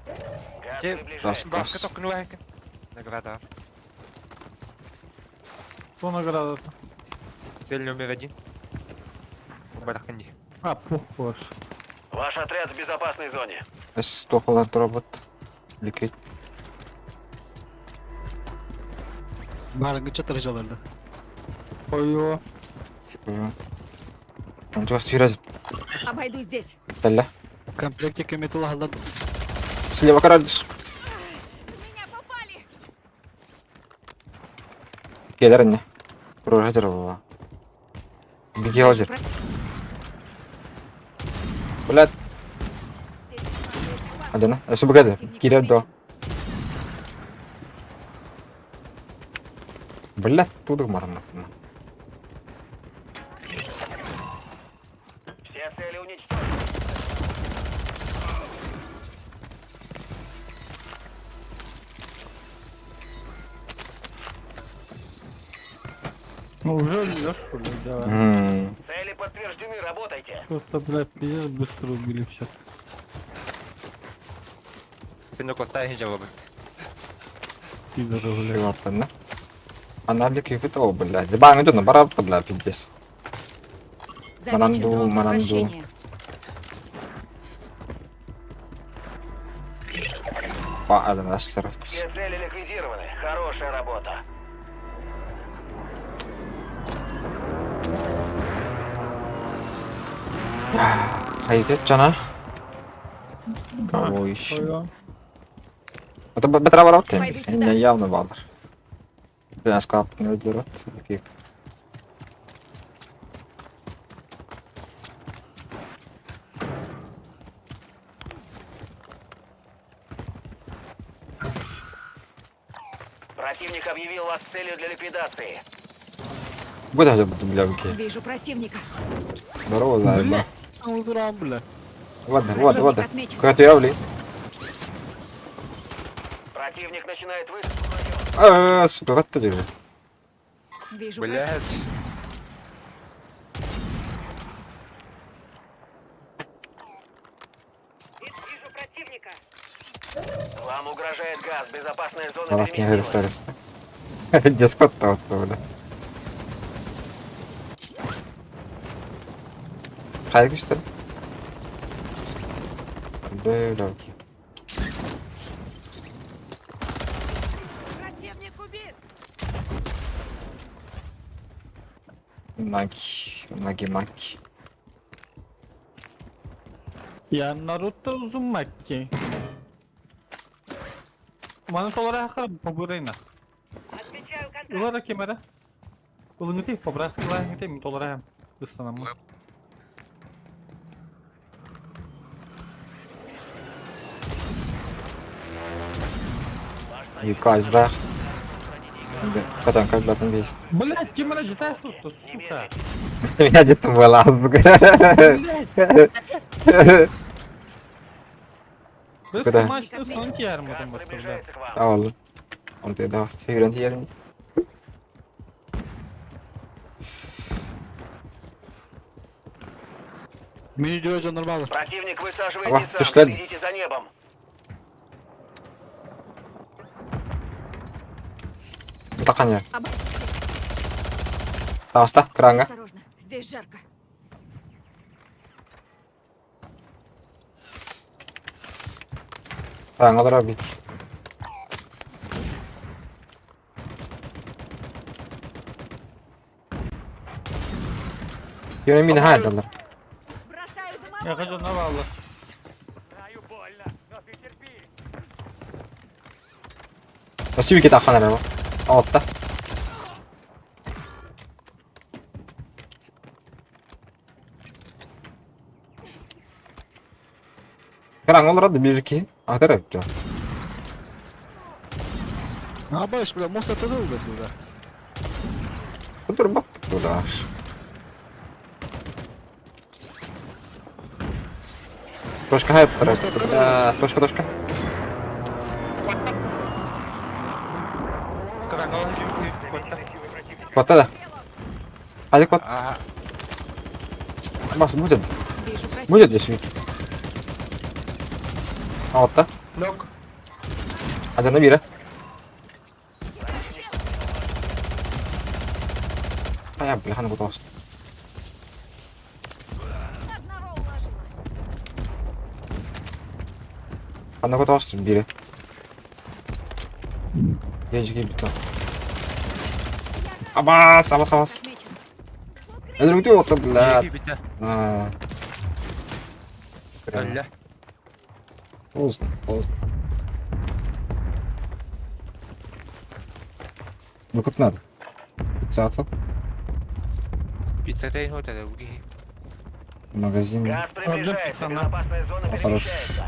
Газ Те- приближается. Газ. Баска только ну экен. Награда. Что награда? Цель номер один. Бараханди. А, похож. Ваш отряд в безопасной зоне. Эс тоқылдан тұра бұт. Ликвид. Баарыңы чатыр жаларды. Ой, Ончугас фираз. Обойду здесь. Тәлі. Комплектик металл алдар. Слева карадыс. В меня попали! Келер не. Тұрар жер баба. Беге ал жер. Блядь. Здесь боеприпасы. Адена. Эсі бұгады. Противник Кирер до. отмечен. Блядь, тудық матым маттым. Все цели уничтожены. Ну уже лёг, что ли, давай. Ммм. Цели подтверждены, работайте. Просто, блядь, пиздец, быстро убили всех. Сен коста хижа бабы. Пидоры, блядь. Шиваттан, да? Ана ликвид, о, блядь. Баң өтіні барапты, бля, пиздец. Замечен Маранду, дрон маранду. возвращения. Ба, әлі асырыпты. Все цели ликвидированы. Хорошая работа. Хайдет жана. Кого ищем? Ой, Это бетра барапты. Пойду сюда. Явно балдар. Бля, скап не өдлер от. Противник объявил вас целью для ликвидации. Бу да бля, Вижу противника. Здорово, заеба. Удурам, бля. Ладно, ладно, ладно. Отмечен. Куда ты, блин? Противник начинает высадку в район. А, сука, вот ты держи. Вижу противника. Блядь. Вижу противника. Вам угрожает газ. Безопасная зона Аллах, не переместилась. староста. Дескот-то вот, бля. Хайгы, что ли? Бля, бля, окей. Противник убит. Наги, наги, маки. Я Naruto Uzumaki. Manat olarak побурайна. Отмечаю контакт. Ulara kemere. Ылынгыты побраскалай мит олара ыстанамы. Юказ, да. Потом, как батон весь. Блять, кемере житайсыз тут, сука. Меня где-то была. Biz Куда? maçta son ki yarım Газ odun batırdı. приближается к вам. Al. Onu da daft. Yürüyen yerim. Мини дьожа нормально. Противник высаживает Ага, десант. пошли. Следите за небом. Мутакан я. Обойду здесь. Таста, кранга. Осторожно, здесь жарко. Крангалар abi. Yönü mini hayırlar. Бросаю дымовую. Yakacı ne bağlı? Знаю, больно, но ты терпи. Nasıl bir kitap xanara bu? Altta. Krangalar adı 1 2. Atar öptü. А баш, бля, мост это бля, бля. Dur bak dur. Точка хайп тарап. Точка точка. Кыраңа котта. Котта да. Hadi kot. Ага. Бас будет. Вижу противника. Будет здесь вики. Altta. Нок. Hadi biri. Ay бля, ханы кот olsun. Одного уложила. Ханы кот olsun biri. Gece gibi bitti. Абас, абас, абас. Отмечен. Öldürüm отты, бля. Бите. А. Алла. Olsun, olsun. Выкуп надо. 50 Пиццетей хотел уги. магазин. Газ приближается. пацана. Безопасная зона Хорош. перемещается.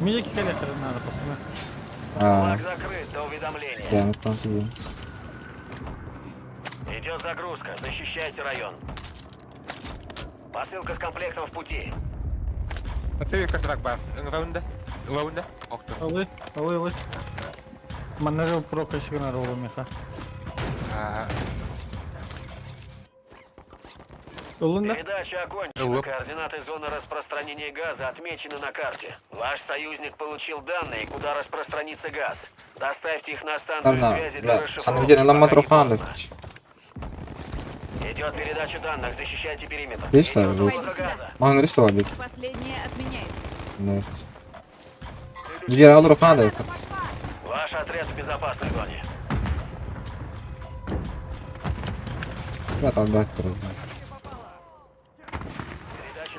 Mini kele kırın arabasını. А, Флаг закрыт до уведомления. я на тебе. Идет загрузка. Защищайте район. Посылка с комплектом в пути. Ты контракт бар. Раунда. Раунда. Окто. Алы, алы, алы. Маннажы прокачкан арабы меха. Ага. Олын да? Передача окончена. Оп. Координаты зоны распространения газа отмечены на карте. Ваш союзник получил данные, куда распространится газ. Доставьте их на станцию Ладно, связи для бля, расшифровки. ханы видели, нам пока не матрохан. поздно. Идет передача данных. Защищайте периметр. Есть, Идет да, угроза Пойду сюда. газа. Маған рисовать. Последняя отменяется. Нет. Где алыр ханы? Ваш отряд в безопасной зоне. Я там дать Передача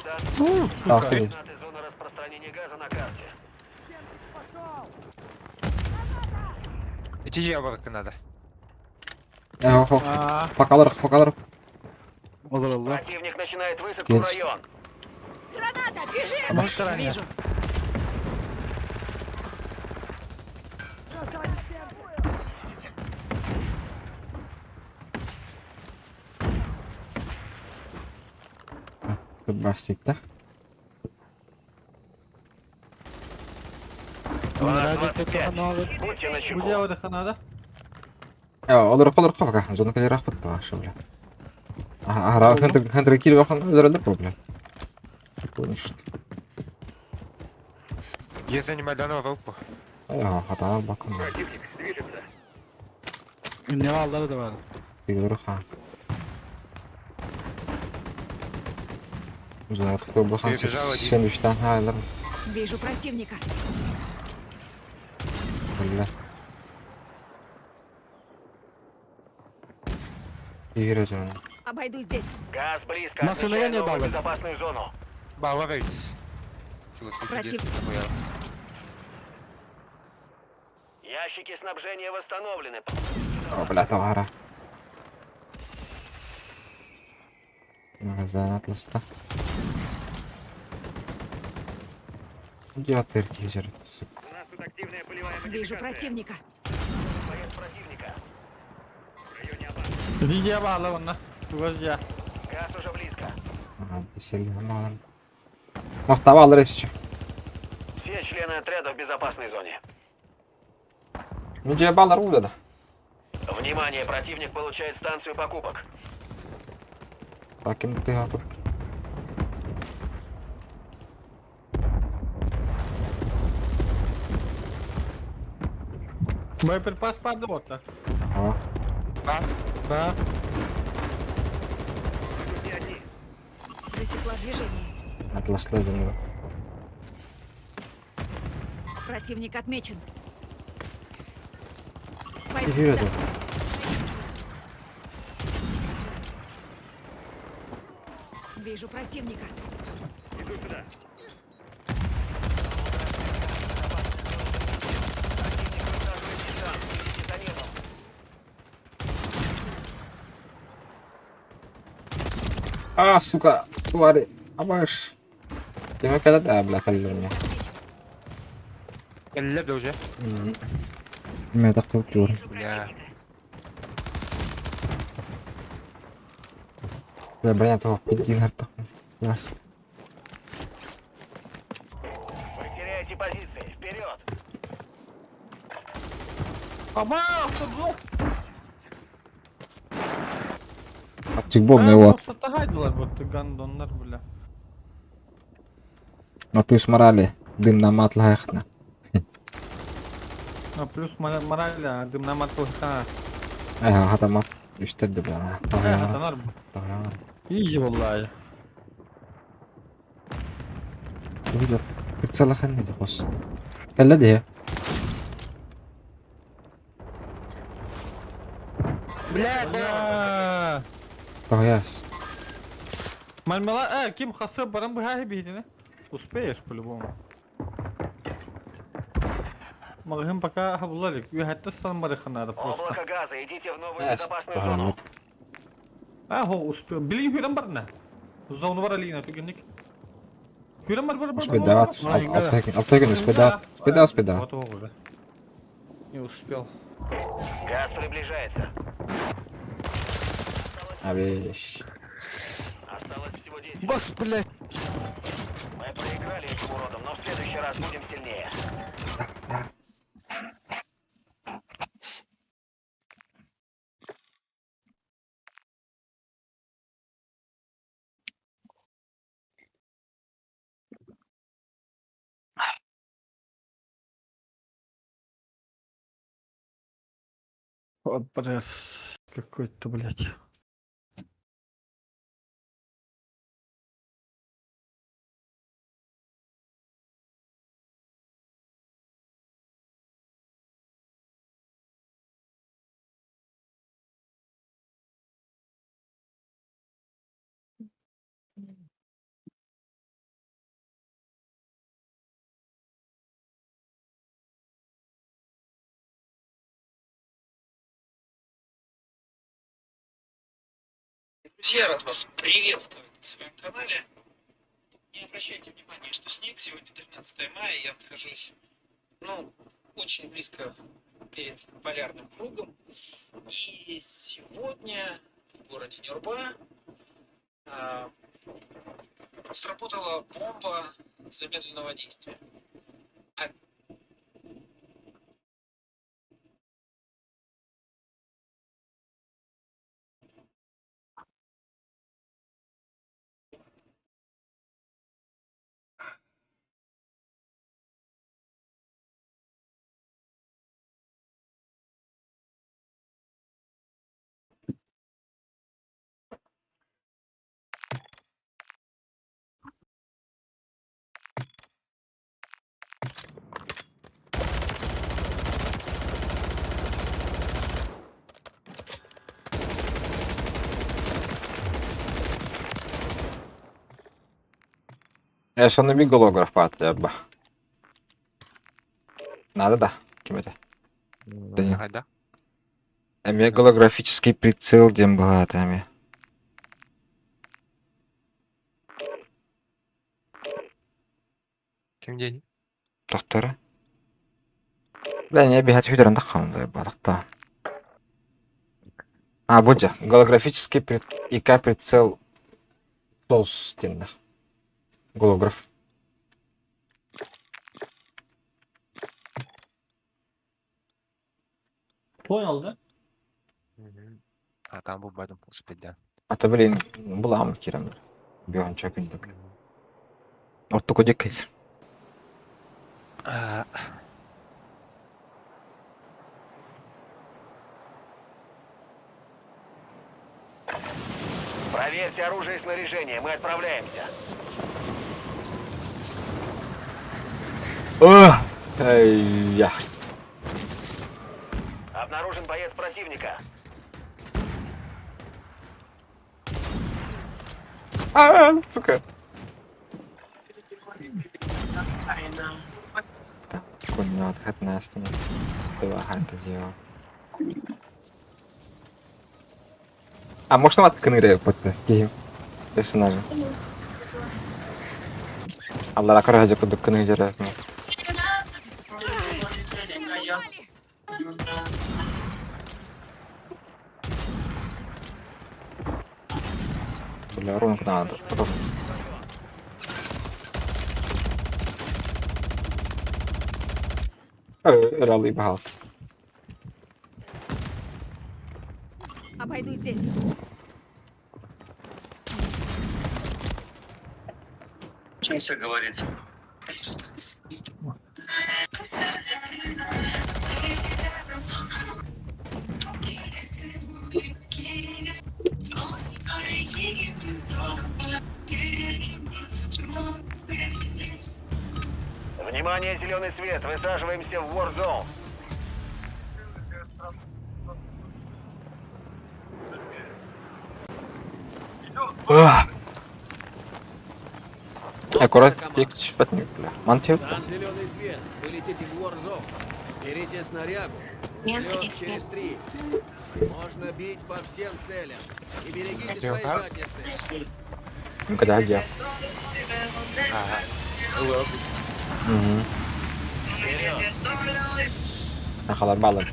данных. Да, стрель. Координаты зоны распространения газа на карте. Эти яблоко надо. Я хо. Aa, Покалар, покалар. Olur Allah. Противник начинает высадку в Есть. район. Граната, бежим! Баш. Вижу. Бастикта. Будьте начеку. Где вот надо? Олороххо олороххо пока. Зона кэлиэрэхпит баҕар бля. Аһара хантыр хантыр киир бахан өлөрөлөр бу бля. Что? Я занимаю данного группу. Хатаа бакын. Ne alları da var. Киир ха. Зона такой босан Перебежал один. сен үчтэн хаалар. Вижу противника. Бля. Киир зона. Обойду здесь. Газ близко. Нас и Отмечаю не новую баллы. безопасную зону. Балларый. Против. Ящики снабжения восстановлены. О, бля, товара. Магазин атласта. Дятер кизер. У нас тут активная полевая Вижу противника. Боец противника. Видео баала онна. Друзья. Газ уже близко. Ага, десели маған. Мақтап алыр еще. Все члены отряда в безопасной зоне. Ну, же балар улада. Внимание, противник получает станцию покупок. Таким ты апып. Боеприпас падает вот так. Ага. Да. Засекла движение. Атласла жөнү. Противник отмечен. Пойду Кизер сюда. Вижу противника. А, сука, твари. Абаш. Демек да, бля, каллерне. Элле уже. Мен тактып жүр. Бля. Бля, броня того пидин артық. Яс. Вы теряете позиции. Вперед! Аба, автоблок. Атчык бол не вот. Сатагайдылар вот гандоннар бля. На плюс морали. Дым на мат лайхна. На плюс морали, а дым на матулха. Ага, хата мат. Үстерді, бля. Хатанар. Изи валлай. Прицелахан не хос. Кэллэ дие. Бля, Бля. Тояс. Мармела, ким хасы барам быхахи бихитине. Успеешь по-любому. Магазин пока хабулалик. Юхатта сан надо просто. Облако газа. Идите в новую безопасную зону. А, хо, успел. Били хюрам барна. Зону бар алина, түгенник. Хюрам бар бар бар. Успедават. Алтайкин, Алтайкин, успедават. Успедават, успедават. Вот уже. Не успел. Газ приближается. Абеш. Осталось всего 10. Бас, блядь. Мы проиграли этим уродам, но в следующий раз будем сильнее. Вот пресс какой-то, блядь. Друзья, рад вас приветствовать на своем канале. Не обращайте внимания, что снег. Сегодня 13 мая, я нахожусь, ну, очень близко перед полярным кругом. И сегодня в городе Нюрба сработала бомба замедленного действия. Э, сонно би голограф баат ба. Надо да. Ким это? Да не. Хайда. Эме голографический прицел диэн баҕата эме. Ким день? Доктора. Бля, не бихат хүдерен таххам батакта. А, будь голографический пред... ИК прицел соус диэннэх. Голограф. Понял, да? А там был бадым успеть, А то, блин, булам кирам. Бион чакын да. Оттуку диккет. да. Проверьте оружие и снаряжение. Мы отправляемся. Эй, я. Обнаружен боец противника. А, сука. Так, коньяк, хатнастым. А можно от кныря под персонажа? Алла короче, куду кныря. Бля, ронг надо. Потом. Ралли пожалуйста. Обойду здесь. Чем все говорится? Внимание, зеленый свет. Высаживаемся в Warzone. Аккурат тек түспәт бля. Мантип. Там зеленый свет. Вы летите в Warzone. Берите снарягу. Взлет через 3. Можно бить по всем целям. И берегите свои задницы. Ну когда где? Угу. Ахалар балын.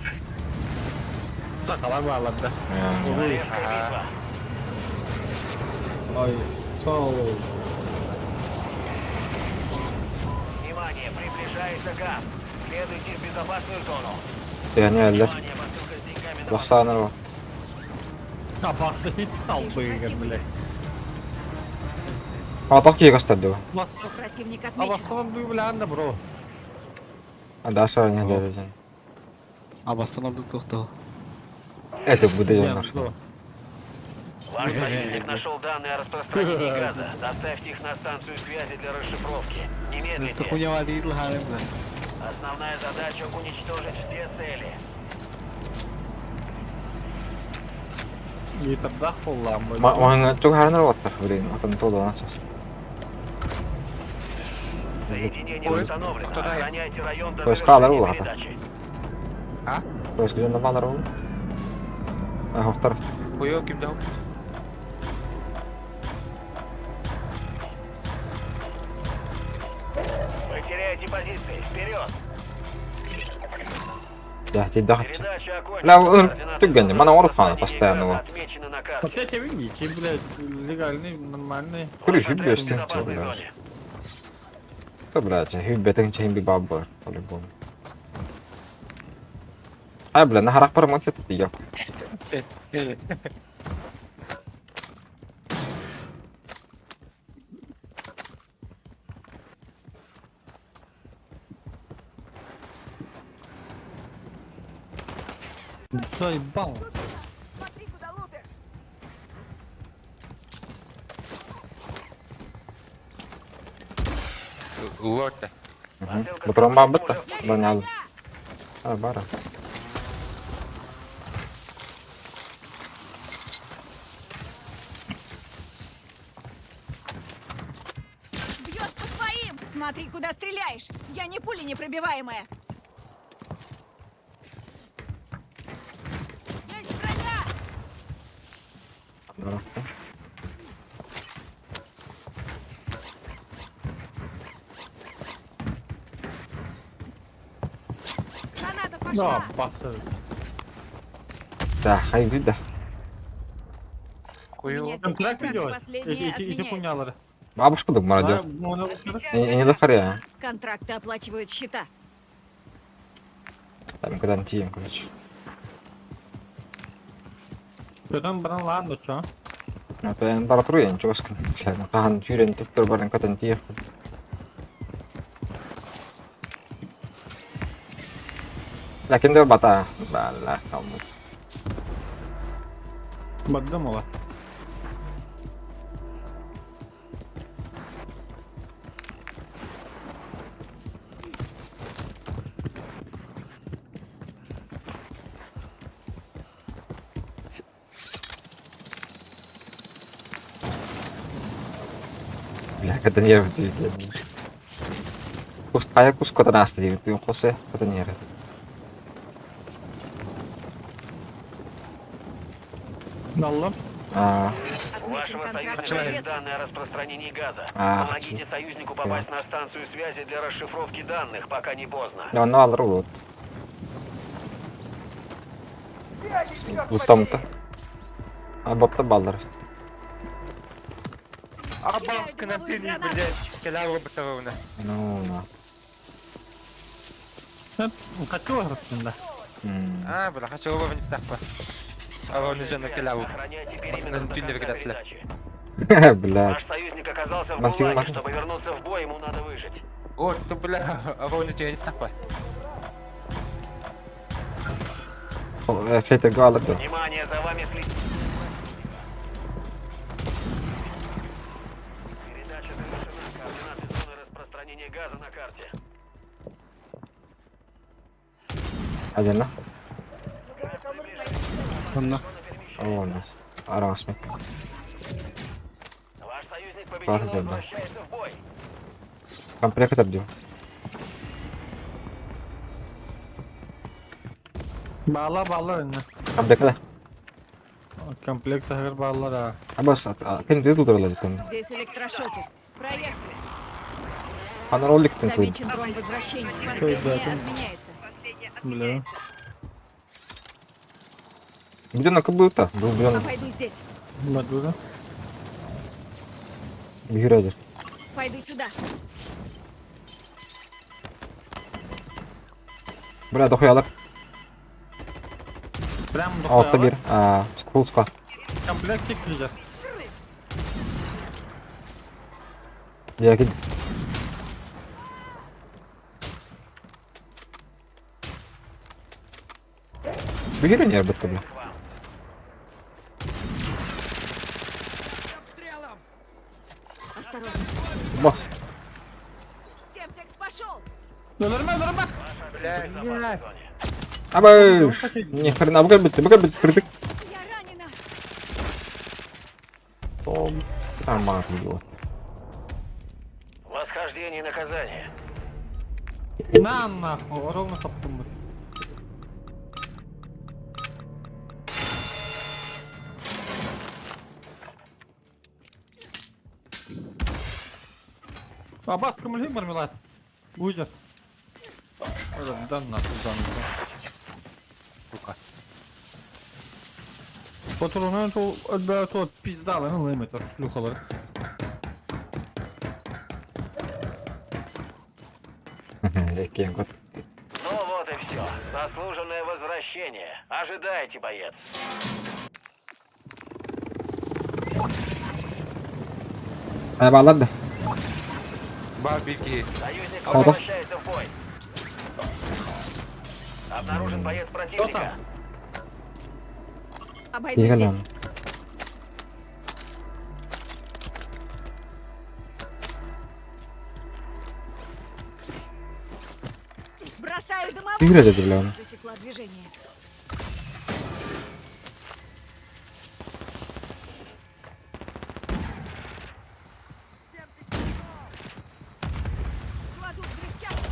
Сакалар bağladı. Королевская битва. Ой, сол. Внимание, приближается газ. Следуйте в безопасную зону. Yani eller. Внимание, посылка с деньгами на Лохсанар вот. Kafası aldı bile. А так кие gösterdi Basın. Противник отмечен. Abasının duygularında bro. А да, шар не дережен. Абасынан тоқтау. Это будет наш. Ваш союзник нашел данные о распространении газа. Доставьте их на станцию связи для расшифровки. Не медлите. Сухунява дейді харымда. Основная задача уничтожить все цели. Yeter kullan. Маңа çok харнар оттар, блин, атын толы начас. Соединение Поиск. установлено. Кто дает? Охраняйте район до Поиск алар завершения ол ата. передачи. Поиск жөнді балар ол. Охтар. Хуё ким дал? Вы теряете позиции. Вперед! Дьэ, Передача окончена. Бля, он Координаты түгэнни, зоны мана оҥоруп хаана распространения постоянно газа вот. отмечены на карте. Опять я видите, блядь, легальный, нормальный. Куры Ваш отряд хүббэ в өстөн безопасной бля. зоне. Да, блядь, хүббэтин чейин би баб бар, по-любому. Ай, бля, на харах бар мансет ти як. Заебал. Смотри, куда лупишь. Лорда. Батрон баб битта. Броня. А, бара. Бьешь по своим! Смотри, куда стреляешь! Я не пуля непробиваемая! Есть броня! Граната пошла! Да, пасы. Да, хай да. У меня здесь Контракты контракт делать? последний Эти, эти, эти отменяется. хуйнялары. Бабушка дук мародер. Не не лохаря. Контракты оплачивают счета. Там куда тием, короче. Потом брал, ладно, чё? Это я бара туруйан чугаскын. Сен кахан түрен түптөр барын катан тиер. Лакин да бата. Бала калмы. Бардымова. Бля, катан ер бит. Кус кая кус катан асты дип түйін косе катан ер. Наллым. А, У Отмечен вашего контракт союзника есть разведка. данные о распространении газа. А, Помогите союзнику попасть на станцию связи для расшифровки данных, пока не поздно. я ну алыр вот. Лутамта. А ботта балдар. А бабушка на дымовую пили, гранату. блядь. Киляла бы ровно. Ну, на. Хочу да. М. А, бля, хочу его не сахпа. А он же на киляву. Охраняйте Пацаны, периметр до ты не конца выгрязли. передачи. Бля. Наш союзник оказался в Максим, ГУЛАГе. Мак- Чтобы вернуться в бой, ему надо выжить. О, ты, бля, а он же не сахпа. Флейтер алыр да. Внимание, за вами следит. Передача завершена. Координаты зоны распространения газа на карте. Один, Онно. О, нас. Арасмик. Ваш союзник победил Ладно, и да. возвращается в бой. Комплект обдел. Bağla bağlar önüne. Комплект да. Комплект ахыр bağlar ha. Абас, кем ты тут ролик? Здесь электрошокер. Проехали. Ана ролик тын туй. Замечен дрон возвращения. Ой, да, Последнее там- отменяется. Бля. Будёнок был та, был будёнок Обойду здесь. Бадуда. бюрезер. Пойду сюда. Бля, дохуялар. Прям Алта бир. А, скул склад. Комплект тиклeyeceğiz. Я кид. Бюрен не бітті, бля. Осторожно. Бос. Семтекс пошел. Öldürme öldürme. Блядь. Абыш. Ни хрена, бугай бітті, бугай бітті, притык. Я ранена. Нормально, идиот. Восхождение и наказание. На нахуй. Ровно топтым bu. Abbas kumulhim var milad. Ужас. Oğlum dan нахуй dan. Сука. Патронun то өлбөтө пиздаларын ылыйм это шлюхалар. Иккиэн кот. Ну вот и все. Заслуженное возвращение. Ожидайте, боец. Баалар да. Баар биир киһи. Союзник Готов. возвращается в бой. Обнаружен боец противника. Обойду Киһи здесь. кэллэҕинэ. Бросаю дымовую. Күүрэ да бля. Засекла движение. Кладу взрывчатку.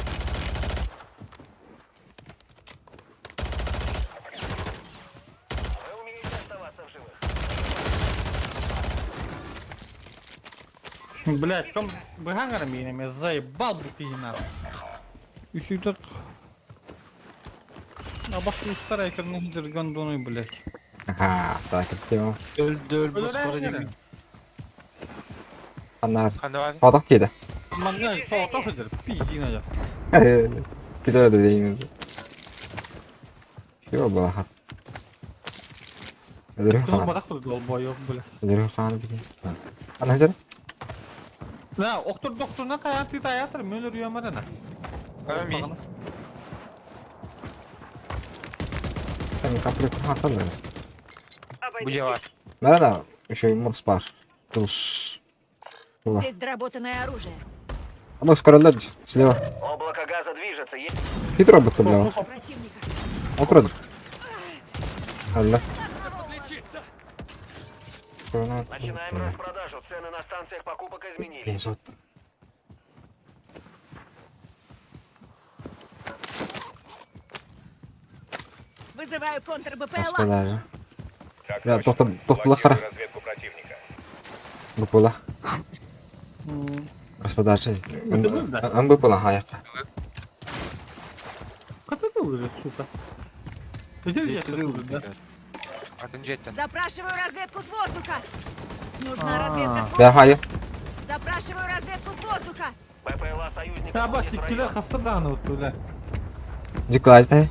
Вы умеете оставаться в живых. Блять, ком быһаҥар миинэ заебал бу киһи нахуй. Үсүтэ Абах устар экерне хидер гондону блять. Аха, саакыр тема. Öldü öldü. Өлөрөр. Анар. Ханна баар? Хотох киирдэ. Манна тоото хидер пиздина я. Киирэ да дейин. Чего было хат? Өдөрүм Туох хаан. барах долбоёб бля. Өдөрүм хаан деген. Ана жар. На, октор докторна каян ти таятыр мөлөр юмарына. Ами. Там комплект хатан да. Бу баар. Мәрә еще мурс бар. Туш. Тула. Здесь доработанное оружие. Ама скоро слева. Облако газа движется. Е- Хитро будто бля. Противника. Отырады. Алла. Начинаем распродажу. Цены на станциях покупок изменились. Вызываю контр БПЛА. Распродажа. Бля, тоқтап, тоқтала қара. Бұпыла. Распродажа. Ын бұпыла аяққа. Ката да сука. Иди да. Атын дьиэттэн. Запрашиваю разведку с воздуха. Нужна разведка с Бля, воздуха. хайы. Запрашиваю разведку с воздуха. БПЛА союзника. Я бас входит в иккилер район. хаста дааны бля. Диклажда.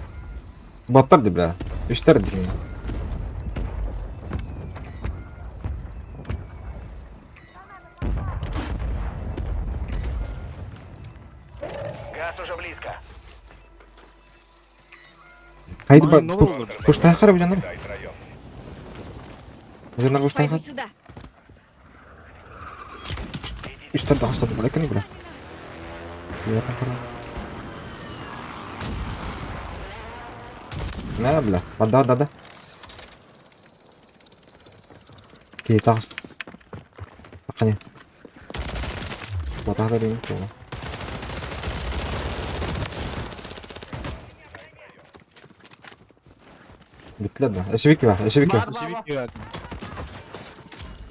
Боттар ди, бля. Үштер ди. Газ уже близко. Хайды Май, ne olur? Пуштай қара жанар. Жанар пуштай Пойду қара. сюда. Үштер да қастады бля, кені бля. Мә, бля. Бада, да, да. Кей тағысты. Таққане. Бата да деймін тола. Битлер да. Эсебек бар, эсебек бар.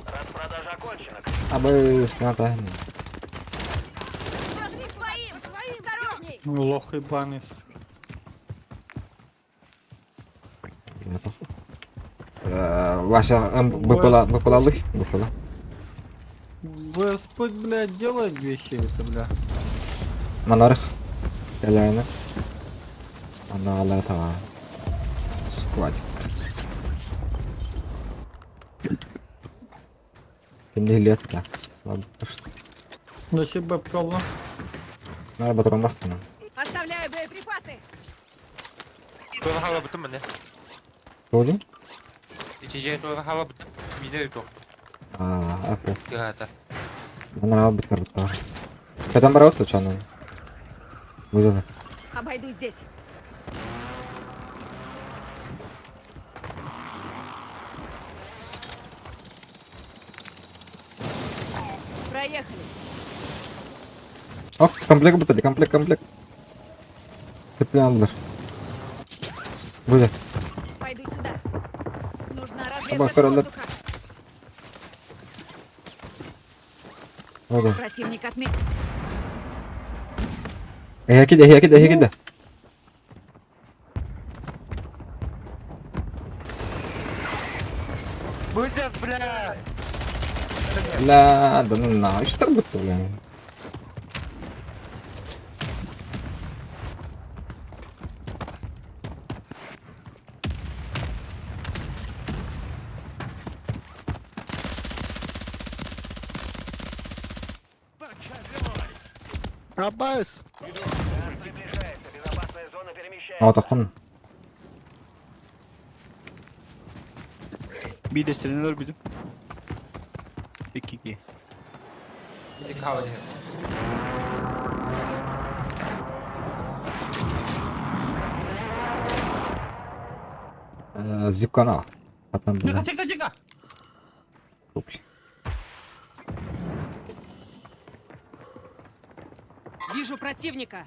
Распродажа окончена. Абы, сната. Бьешь не своим. Осторожней. Лох ебаный. сука. Вася, выпала, выпала лых, выпала. Господь, блядь, делает вещи это, бля. Манарых. Кәләне. Ана ала тава. Сквадик. Кимде лет да. Зачем бабка алла? Нар батырым баштына. Оставляю боеприпасы. Туора халабытым міне. Тоди? Ити дьиэ туора халабытым. Миинэ туох. А, апо. Тыгаата. Анара битер битер. Катан барат чаны. Бузана. Обойду здесь. Проехали. Ок, комплект битер, комплект, комплект. Тепле алдыр. Буза. Пойду сюда. Нужна Абах, разведка с король. воздуха. Ода. Противник отме... Э, киде, э, киде, э, киде. Быдьар, бля! Бля, да ну на, үстэр бутта, бля. Аббас! Приближается. Безопасная зона перемещается. Отохун. Биирдэстэрин өлөрбүтүм. Икки Зипкана. Атан Тихо, тихо, тихо! Купи. Вижу противника.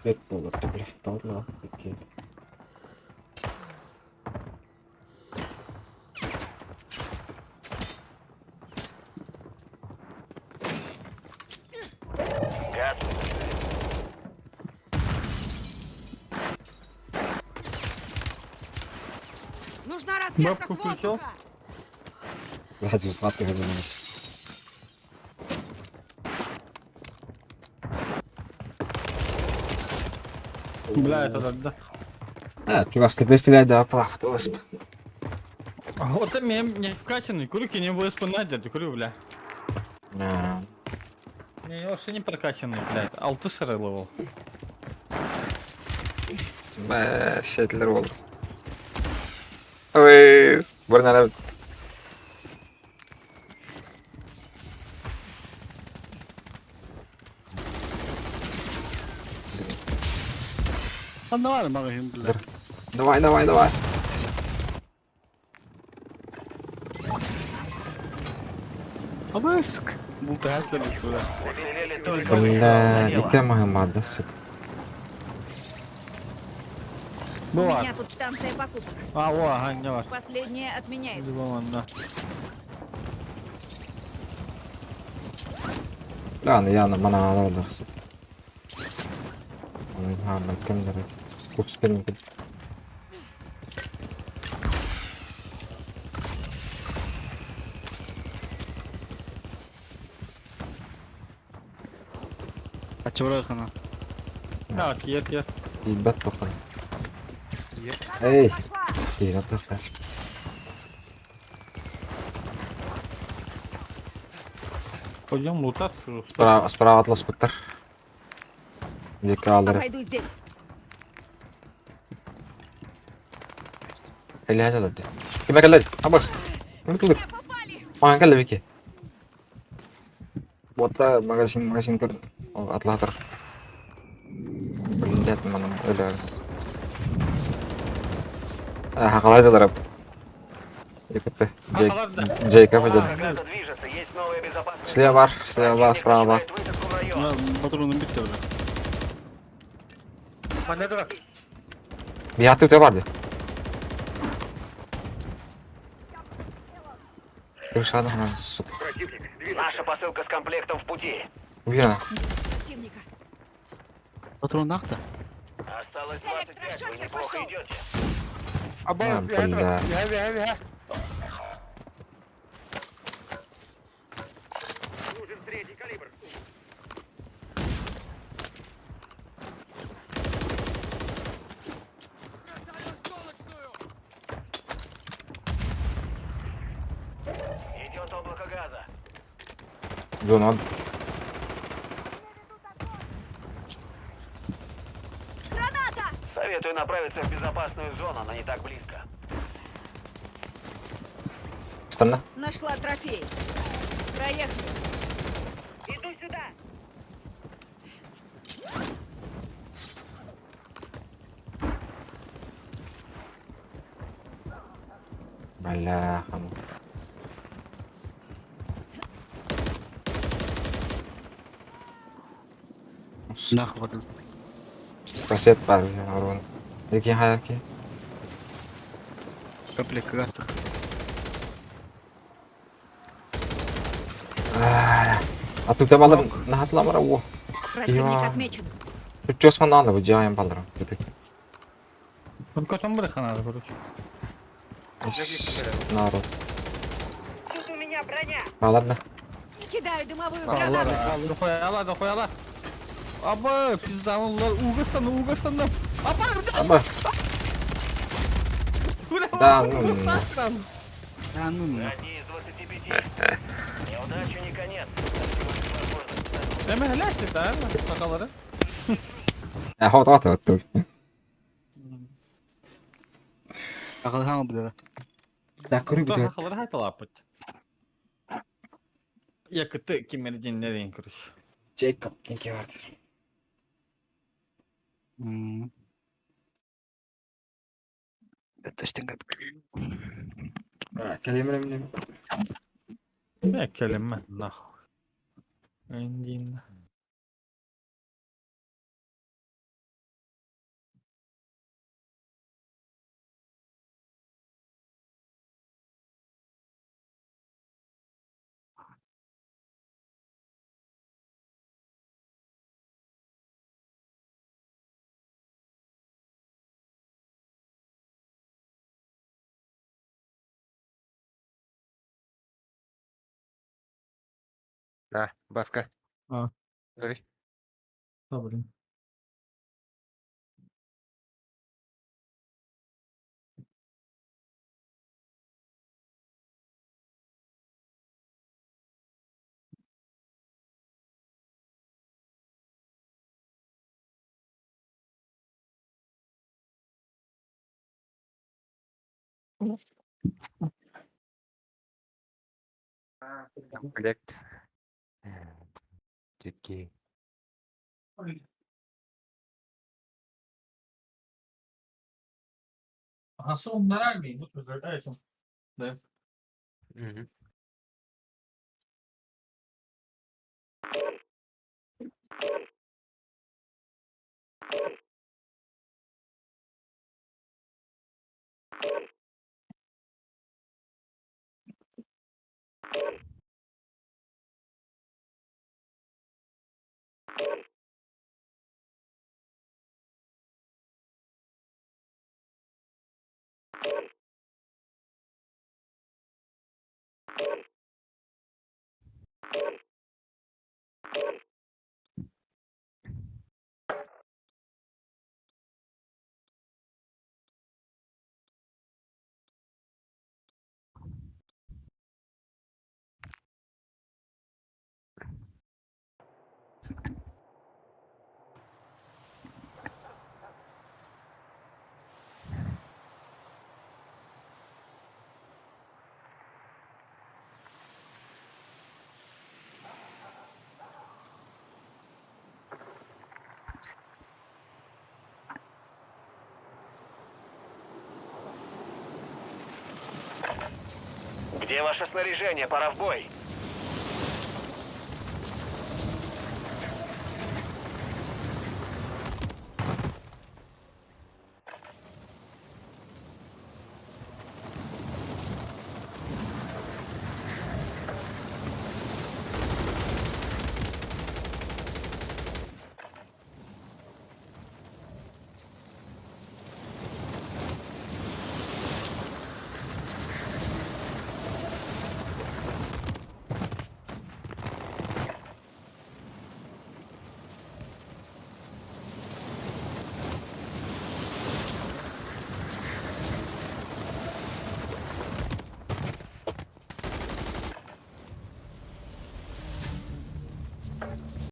Бэт буолар бля. Талла. Окей. Газ. Нужна разведка с Бабку включил? воздуха. Блядь, усладкий гадина. Бля, это да, да. А, чуваска бестиля да плахт осп. Вот это мне не вкачанный, курики не ВСП надя, курю, бля. На. Не, вообще не прокачанный, блядь. Алты сырый левел. Бә, шетлер болды. Ой, бір Ханна бар магазин, бля. Давай, давай, давай. Аббас! Бултаас да бля. Уцелели только Бля, вы. икки маһын да, сука. У Была. меня тут станция покупок. А, о, ага, не ваш. Последняя отменяется. Либо да. Бля, ну я на мана алар, сука. Аны кем дәрәт. Күп спирин кит. Ачыбыра хана. Да, киет, киет. Ебать похуй. Эй, ты жатыр. Пойдем лутаться уже. Справа, справа атлас быктар. Екі алдыр. Обойду здесь. Эле хаза деді. Киме келді? Абас. Ким келді? Меня попали. Маған келді беке. Ботта магазин, магазин көр. Ол атлатыр. Блядь, маным өлі. А, қалай ап. Екітті. Джейк. Джейк, апа Облако газа движется. Есть новая безопасная Слева бар, слева бар, справа бар. Начинает высадку в район. Патроным битти, бля. Манна да. Биятты өте барды. Крышада, сука. Наша посылка с комплектом в пути. Уверена. Противника. Патрон нахта. Осталось 25. Вы Электрошокер неплохо пошел. идете. А, бля. Нужен третий калибр. Идет облако газа. Зона. Граната! Советую направиться в безопасную зону, но не так близко. Станна. Нашла трофей. Проехали. Иду сюда. Бля, хаму. Нах патрон. Сосед бар, урон. Екен хайырки. Комплект астык. А тут балар нахатламара о. Противник Я. отмечен. Чосман надо, выделяем балар. Он котом бырыха надо, короче. Народ. Тут у меня броня. Балар да. Кидаю дымовую Алла, гранату. дохуя, дохуя. Аба, пизда, угастан, угастан. Аба, Аба. бля, Да, ну, угастан. Да ну на. Одни из 25. Неудача не конец. Это всего лишь возможность. Эме хелясти, да, сакалары. Хот хот хот. Акылхан бу. Да, көрү Да, бүтө. сакалары хайталапыт. Якыты кимердин короче. Джейкоб, thank you. Кэлемер Я келем нахуй. Эндин. Да, Баска. А. Говори. Да, блин. Комплект. Детки. Ага, сон нормальный, ну, предлагаете. Да. Мгм. Где ваше снаряжение? Пора в бой.